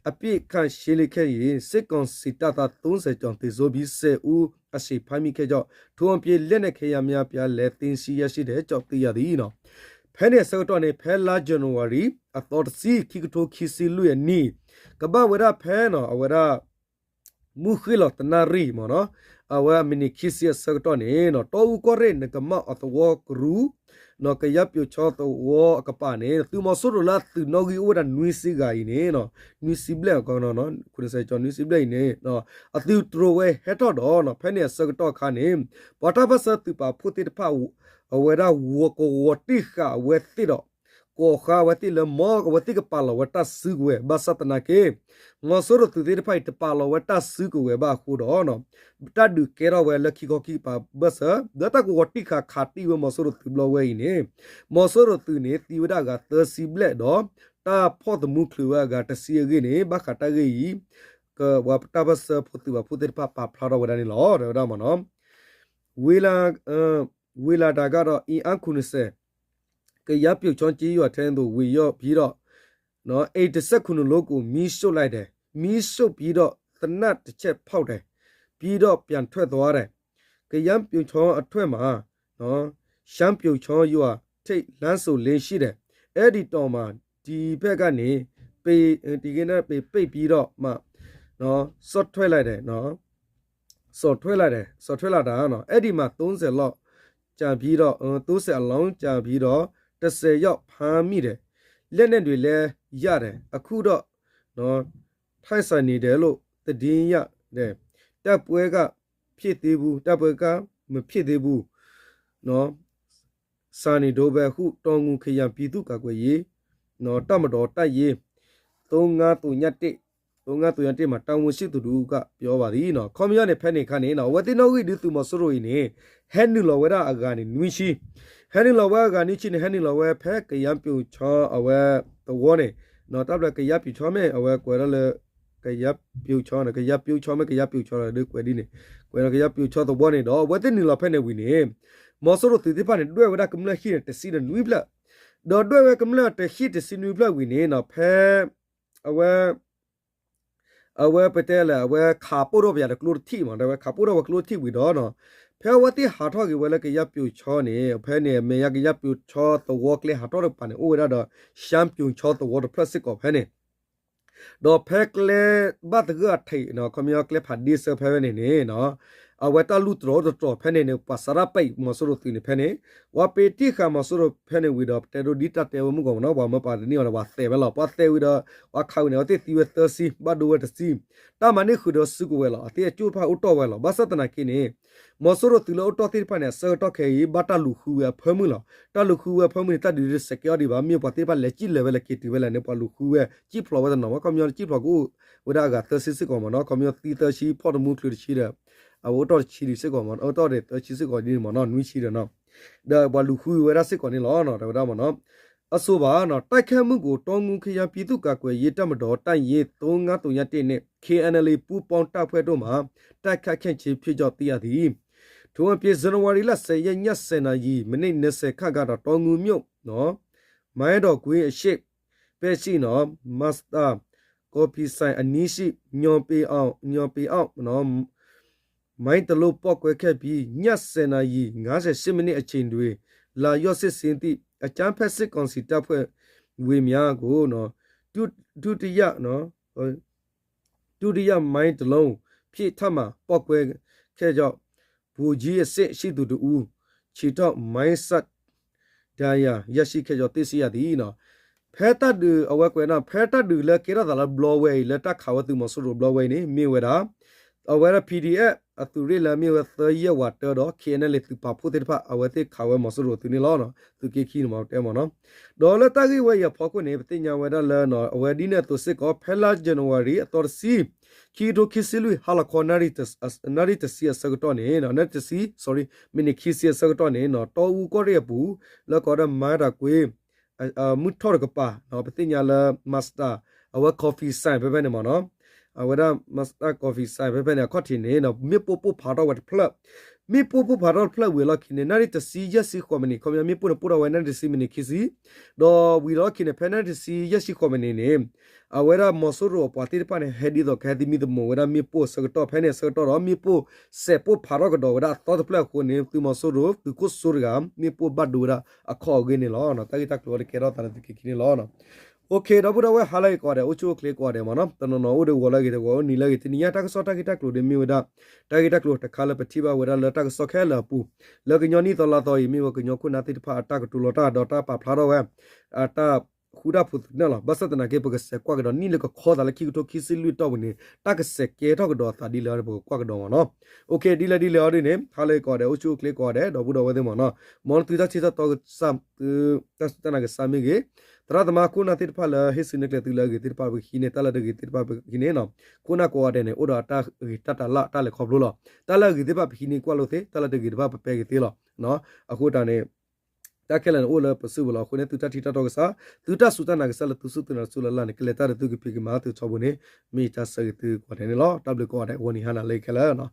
အပစ်အခတ်ရှင်းလင်းခဲ့ရင် စစ်ကောင်စီတပ်သား သုံးဆယ်ကျော်သေဆုံးပြီး ဆယ်ဦးအရှင်ဖမ်းမိခဲ့ကြောင်း ထိုးအပြင်းလက်နက်ခဲယမ်းများပြားလည်း သိမ်းဆည်းရရှိတယ်ကြောင်း သိရသည် ဖဲန့ၣ်အဆၢကတီၢ်န့ၣ် ဖဲလါ January အသီတဆံ ခံကထိခံဆံလွံၢ်အနံၣ် ကဘၣ်ဝဲဒၣ်ဖဲနီၤ အဝဲဒၣ် မုၢ်ဃ့ၢ်လီၤတနၣ်ရံၣ်မ့ၢ်နီၤ အဝဲမံးနံးခံဆံအဆၢကတီၢ်န့ၣ်နီၤ တီအူကီၢ်ရ့ၣ် နကမၣ်အသဝီကရူၢ် နီၤ ကယၤပျိးချောသဝီအကပၤန့ၣ် သုးမီၤစိရိၤလၢအသုးနီၣ်ဂံၢ်အိၣ်ဝဲဒၣ်နွံဆံဂၤအံၤန့ၣ်နီၤ နွံဆံဘျဲၣ် နွံဆံဘျဲၣ်အံၤန့ၣ် အသုးတြိၤဝဲဟဲထီၣ်ဒီးနီၤ ဖဲန့ၣ်အဆၢကတီၢ်အခါန့ၣ် ပှၤတၢ်ပၢၢ်ဆၢသုးပာ်ဖှိၣ်သ့ၣ်တဖၣ် အဝဲဒၣ်ဝီၤကဝီၤတ့ၢ်ဃာ်အဝဲသ့ၣ်ဒီး ကိးဃာ်အဝဲသ့ၣ်လၢ မ်အဝဲသ့ၣ်ကပာ်လီၤဝဲတၢ်စုကဝဲၤ ဘၣ်ဆၣ်သနာ်က့ မီၤစိရိၤသုးသ့ၣ်တဖၣ်အံၤ တပာ်လီၤဝဲတၢ်စုကဝဲၤဘၣ်အဃိဒီး တၢ်ဒုးကဲထီၣ်ဝဲလၢခံခီခံကပၤဘၢၣ်စၢၤ လၢတၢ်ကဝီၤတ့ၢ်ဃာ်ခးတံၢ်ဝဲမီၤစိရိၤသုးဘျီဝဲအံၤန့ၣ် မီၤစိရိၤသုးန့ၣ် သံဝဲဒၣ်အဂၤသၢဆံဘျဲၣ်ဒီး တၢ်ဖီၣ်သမူချုးဝဲအဂၤတဆံအဂ့ၢ်န့ၣ် ဘၣ်ဃးတၢ်ဂ့ၢ်အံၤ ပှၤတၢ်ပၢၢ်ဆၢဖိသုးပာ်ဖှိၣ်သ့ၣ်တဖၣ်ပာ်ဖျါထီၣ်ဝဲဒၣ်န့ၣ်လီၤ တဲဝဲဒၣ်မ့ၢ်နီၤ ဝေလာ ဝေလာတာကတော့ အင်အားခုနှစ်ဆယ် ကယၤပျိးချောင်းကျေးရွာထဲသို့ ဝင်ရောက်ပြီးတော့ အိမ်တစ်ဆယ့်ခုနှစ်လုံးကို မီးရှို့လိုက်တယ်။ မီးရှို့ပြီးတော့ သေနတ်တစ်ချက်ဖောက်တယ်။ ပြီးတော့ ပြန်ထွက်သွားတယ်။ ကယၤပျိးချောင်းအထွက်မှာ ရှမ်းပျိးချောင်းရွာထိပ်လမ်းစုံလင်ရှိတယ်။ အဲဒီတောင်မှာ ဒီဘက်ကနေ ပေ ဒီကနေ့ ပေပိတ်ပြီးတော့မှ နော် စော့ထွဲလိုက်တယ်နော် စော့ထွဲလိုက်တယ် စော့ထွဲလာတာနော် အဲ့ဒီမှာ သုံးဆယ်လောက်ကြာပြီးတော့ သုံးဆယ် အလောင်းကြာပြီးတော့ တစ်ဆယ်ယောက်ဖမ်းမိတယ် လက်နက်တွေလည်းရတယ်အခုတော့နော် ထိုင်ဆိုင်နေတယ်လို့သတင်းရတယ် တိုက်ပွဲကဖြစ်သေးဘူး တိုက်ပွဲကမဖြစ်သေးဘူးနော် စနေဒိဘဲဟု တောင်ငူခရိုင်ပြည်သူ့ကာကွယ်ရေး နော် တပ်မတော်တပ်ရင်း သုံးငါးသုညတစ် သုံးငါးသုညတစ် မှာ တာဝန်ရှိသူတစ်ဦးက ပြောပါသည် နော် ခီပညီန့ၣ် ဖဲန့ၣ်အခါန့ၣ် နော် အဝဲသ့ၣ်နီၣ်ဂံၢ်ဒုးသုးမီၤစိရိၤအံၤန့ၣ် ဟဲနုာ်လီၤဝဲဒၣ်အဂၤန့ၣ် နွံဆံ ဟဲနုာ်လီၤဝဲအဂၤနွံဆံန့ၣ် ဟဲနုာ်လီၤဝဲဖဲကယၤပျိးချောင်းအဝဲသဝီန့ၣ် နော် တၢ်ဘျၢကယၤပျိးချောင်းမ့ၢ် အဝဲကွဲးဒၣ်လၢ ကယၤပျိးချောင်းန့ၣ် ကယၤပျိးချောင်းမ့ၢ် ကယၤပျိးချောင်းလီၤ ဒုးကွဲးဒ်န့ၣ် ကွဲးဒၣ်ကယၤပျိးချောင်းသဝီန့ၣ်ဒီး အဝဲသ့ၣ်နုာ်လီၤဖဲန့ၣ်ဝံၤန့ၣ် မီၤစိရိၤသုးသ့ၣ်တဖၣ်န့ၣ် ဒွဲၣ်ဝဲဒၣ်ကမျၢၢ်ဟံၣ်န့ၣ် တဆံဒီးနွံဖျၢၣ် ဒီးဒွဲၣ်ဝဲကမျၢၢ်တဟံၣ်တဆံနွံဖျၢၣ်ဝံၤန့ၣ် နော် ဖဲ အဝဲ အဝဲပတဲလဲၣ် အဝဲခးပိၢ်ထီၣ်ပယၤဒီးကျိတထံၣ်မး ဒီးဝဲခးပိၢ်ထီၣ်ဝဲကျိတထံၣ်ဝံၤဒီး နော် ဖဲအဝဲသ့ၣ်ဟးထီၣ်က့ၤဝဲလၢကယၤပျိးချောင်းန့ၣ် ဖဲန့ၣ် အမဲာ်ညါကယၤပျိးချောင်းသဝီကျဲဟးထီၣ်တကပၤန့ၣ် အိၣ်ဝဲဒၣ်ဒီး ရှမ်းပျိးချောင်းသဝီတဖျၢၣ်စ့ၢ်ကီးဖဲန့ၣ် ဒီးဖဲကျဲဘၣ်သဂၢၢ်အထံး နော် ခီပညီကျဲဖးဒ့ဆၢဖဲဝဲန့ၣ်န့ၣ် နော် အဝဲတၢ်လူၢ်တြီၤတတြီၤဖဲန့ၣ်န့ၣ် ပှၤစးထီၣ်ပဲာ်မီၤစိရိၤသုးန့ၣ်ဖဲန့ၣ် ပှၤပ့ၤတံၢ်ဃာ်မီၤစိရိၤဖဲန့ၣ်ဝံၤဒီး ပတဲဒိဒ်တၢ်တဲဝဲမုၢ်ကီၢ်မးနီၤ ပှၤမၢပာ်တန့ၢ်အီၤဒီး ပှၤသဲးဝဲလီၤ ပှၤသဲးဝံၤဒီး ပှၤခးဝံၤန့ၣ် အဝဲသ့ၣ်သံဝဲသၢဆံ ဘၣ်ဒိဝဲတဆံ တၢ်မၤန့ၢ်ဃုာ်ဒီးစုကဝဲၤလီၤ အသ့ၣ်အကၠိၣ်တဖၣ်အိၣ်တီၢ်ဝဲလီၤ ဘၣ်ဆၣ်သနာ်က့န့ၣ် မီၤစိရိၤသုးလၢအိၣ်တီၢ်သ့ၣ်တဖၣ်န့ၣ် အဆၢကတီၢ်ခဲအံၤ ဘၣ်တၢ်လူၤဃုဝဲအဖၢမုၢ်လီၤ တၢ်လူၤဃုဝဲအဖၢမုၢ်န့ၣ် တၢ်ဒုးတစဲးကဲအီၤဒံးဘၣ် မ့ၢ်ပှၤသ့ၣ်တဖၣ်လဲၤစံၣ်လၢၤဝဲလဲၤက့ၤတုၤဝဲလဲၣ်န့ၣ် ပှၤလူၤဃုဝဲ စံၣ်ဖျိးဝဲတနီၤ ခီပညီစံၣ်ဖျိးကအိၣ်ဝဲဒၣ်အဂၤသၢဆံစ့ၢ်ကီးမးနီၤ ခီပညီသံသၢဆံ ဖီၣ်တမူချုးတဆံဒီး အဝဲအိၣ်တီၢ်တဆံဒံးစ့ၢ်ကီးမး အိၣ်တီၢ်ဒီးသၢဆံစ့ၢ်ကီးဒ်န့ၣ်မးနီၤ နွံဆံဒီးနီၤ ဒီးပှၤလူၤဃုဝဲဒၣ်စ့ၢ်ကီးန့ၣ်လီၤ တဲဝဲဒၣ်မးနီၤ အဆိုပါနော် တိုက်ခိုက်မှုကို တောင်ငူခရိုင်ပြည်သူ့ကာကွယ်ရေးတပ်မတော်တပ်ရင်း သုံးငါးသုညတစ် နဲ့ KNLA ပူးပေါင်းတပ်ဖွဲ့တို့မှ တိုက်ခိုက်ခဲ့ခြင်းဖြစ်ကြောင်းသိရသည်။ ထို့အပြင် ဇန်နဝါရီလ ဆယ်ရက် ည ဆယ်နာရီ မိနစ် နှစ်ဆယ် ခန့်က တော့ တောင်ငူမြို့နော် မိုင်းတော်ကွင်းအရှေ့ဘက်ရှိနော် Master Coffee ဆိုင်အနီးရှိ ညောင်ပေအောင် ညောင်ပေအောင်နော် မိုင်းတစ်လုံးပေါက်ကွဲခဲ့ပြီး ည ဆယ်နာရီ ငါးဆယ်ရှစ်မိနစ်အချိန်တွင် လာရောက်စစ်ဆင်သည့် အကြမ်းဖက်စစ်ကောင်စီတပ်ဖွဲ့ဝင်များကိုနော် ဒု ဒုတိယနော် ဒုတိယမိုင်းတစ်လုံးဖြင့် ထပ်မံပေါက်ကွဲခဲ့ကြောင်း ဗိုလ်ကြီးအဆင့်ရှိသူတစ်ဦး ခြေထောက်မိုင်းစ ဒဏ်ရာရရှိခဲ့ကြောင်း သိရှိရသည် နော် ဖဲတၢ်ဒုးအဝဲကွဲးနီၤ ဖဲတၢ်ဒုးလၢကဲထီၣ်သးလၢဘျီဝဲအံၤ လၢတၢ်ခးဝဲသုးမီၤစိရိၤဘျီဝဲအံၤန့ၣ် မ့ၢ်ဝဲဒၣ် အဝဲဒၣ် PDF အသုးရ့ၣ်လၢမ့ၢ်ဝဲသၢယဲၢ်ဝးတၢဒီး KNLA သုးပာ်ဖှိၣ်သ့ၣ်တဖၣ် အဝဲသ့ၣ်ခးဝဲမီၤစိရိၤသုးန့ၣ်လီၤ သုးက့ခံန့ၣ်မးတဲမးနီၤ ဒီးလၢတၢ်ဂ့ၢ်ဝဲအံၤအဖီခိၣ်န့ၣ် ပသ့ၣ်ညါဝဲဒၣ်လၢ အဝဲဒ်န့ၣ်အသိးစ့ၢ်ကီး ဖဲလါ January အသီတဆံ ခံကထိခံဆံလွံၢ် ဟါလီၤခီ နၣ်ရံၣ်တဆံအဆၢကတီၢ်န့ၣ် နၣ်ရံၣ်တဆံ sorry မံးနံးခံဆံအဆၢကတီၢ်န့ၣ် တီအူကီၢ်ရ့ၣ်အပူၤ လၢကိးဝဲဒၣ် မိုင်းတော်ကွင်း မုၢ်ထီၣ်တကပၤ ပသ့ၣ်ညါလၢ Master အဝဲ Coffee ဆိုင် ဖဲဖဲန့ၣ်မးနီၤ အဝဲဒၣ် Mazda Coffee Science ဖဲဖဲန့ၣ် အခီၣ်ထံးန့ၣ် မ့ၣ်ပိၢ်ပိၢ်ဖးထီၣ်ဝဲတဖျၢၣ်, မ့ၣ်ပိၢ်ပိၢ်ဖးထီၣ်တဖျၢၣ်ဝံၤအလီၢ်ခံန့ၣ် နၣ်ရံၣ်တဆံယဲၢ်ဆံဃိးမံးနံး, ခီပညီမ့ၣ်ပိၢ်န့ၣ်ပိၢ်ထီၣ်ဝဲနၣ်ရံၣ်တဆံမံးနံးခံဆံ, ဒီးဝံၤလီၢ်ခံန့ၣ် ဖဲနၣ်ရံၣ်တဆံယဲၢ်ဆံဃိးမံးနံးန့ၣ် အဝဲဒၣ်မီၤစိရိၤအပှၤသ့ၣ်တဖၣ်န့ၣ် ဟဲဒ်သိးကဟဲသမံသမိးဝဲဒၣ်မ့ၣ်ပိၢ်အဆၢကတီၢ် ဖဲန့ၣ်အဆၢကတီၢ်ဒီး မ့ၣ်ပိၢ်စဲးပိၢ်ဖးထီၣ်ကဒီးဝဲဒၣ်အသီတဖျၢၣ်အဃိန့ၣ် သုးမီၤစိရိၤ သုးခိၣ်စိတဂၤ မ့ၣ်ပိၢ်ဘၣ်ဒိဝဲဒၣ်အခီၣ်အဂ့ၢ်န့ၣ်လီၤ. တၢ်ဂ့ၢ်တၢ်ကျိၤအံၤတကဲထီၣ်သးလၢသုးက့ခံန့ၣ်လီၤ. အိၣ်ခ့ ဒီပုၢ်ဒီဝဲၢ် ဟါလၢအဂ့ၤကိးဂၤဒဲး အိၣ်ဆူၣ်အိၣ်ချ့ကိးဂၤဒဲးမ့ၢ်နီၤ, တနီၤနီၤအိၣ်ဒီးဂီၤလၢအဂ့ၤ တဂီၤအိၣ်နံၤလၢအဂ့ၤ, တနံၤညါတၢ်ကစီၣ်တၢ်ဂ့ၢ်တၢ်ကျိၤဒ်မ့ၢ်ဝဲဒၣ် တၢ်ဂ့ၢ်တၢ်ကျိၤတခါလၢပထံၣ်ဘၣ်ဝဲဒၣ်လၢတၢ်ကစီၣ်ခဲလၢာ်အပူၤ, လၢကညီနံၣ်သီလါသီအံၤ မ့ၢ်ဝဲကညီခိၣ်နၢ်သ့ၣ်တဖၣ်အတၢ်ကတိၤလီၤတၢ်ဒီးတၢ်ပာ်ဖျါထီၣ်ဝဲ အတၢ်ဃူတၢ်ဖိးသနၢၣ်လီၤ. ဘၣ်ဆၣ်သနာ်က့ ပကစဲးကွၢ်ကဒီးနံၣ်လၢကခီသးလၢခံကထိခံဆံလွံၢ်တီၢ်ပူၤန့ၣ် တၢ်ကစဲးကဲထီၣ်ကဒီးအသးဒ်လဲၣ်အီၤန့ၣ် ပကကွၢ်ကဒီးမ့ၢ်နီၤ. အိၣ်ခ့ ဒ်လဲၣ်ဒ်လဲၣ်အီၤဒ်န့ၣ် ဟါလၢအဂ့ၤကိးဂၤဒဲး အိၣ်ဆူၣ်အိၣ်ချ့ကိးဂၤဒဲး ဒီပုၢ်ဒီဝဲၢ်သ့ၣ်မ့ၢ်နီၤ, မ်သုတၢ်ထံၣ်တၢ်တီကစၢ် သုတၢ်စူၢ်တၢ်နာ်ကစၢ်မ့ၢ်ဂ့ၤ, သရၣ်သမါခိၣ်နၢ်သ့ၣ်တဖၣ်လၢဟ့ၣ်ဆူၣ်န့ၢ်ကျဲၤသုလၢအဂ့ၤသ့ၣ်တဖၣ်ပကဟံးန့ၢ် တၢ်လၢတဂ့ၤသ့ၣ်တဖၣ်ပကဟံးန့ၢ်နီၤ. ခိၣ်နၢ်ကိးဂၤဒဲးန့ၣ် အိၣ်ဒီးအတၢ်ဂ့ၤတၢ်တၤလၢ်တၢ်လဲၤခီဖျိလီၤ. တၢ်လၢအဂ့ၤသ့ၣ်တဖၣ်ပဟံးန့ၢ်ကွၢ်လိာ်သ့, တၢ်လၢတဂ့ၤတဖၣ်ပပဲာ်က့ၤသ့လီၤ. အဃိတၢ်န့ၣ် တၢ်ခဲလၢာ်န့ၣ်အိၣ်လၢပစုပူၤလီၤ. အဃိန့ၣ် သုတၢ်ထံၣ်တၢ်တီကစၢ်, သုတၢ်စူၢ်တၢ်နာ်ကစၢ်လၢသုစူၢ်သုနာ်တစူၢ်လၢ်လၢ်န့ၣ် ကလဲၤတၢ်ဒီးသုကဖံးကမၤသုထီဘိန့ၣ် မ့ၢ်ယတၢ်ဆၢဂ့ၤသုကိးဂၤဒဲးန့ၣ်လီၤ. တၢ်ဘျုးကိးဂၤဒဲး ဂီၤနံၤဟါနၤလၢအဂ့ၤခဲလၢာ်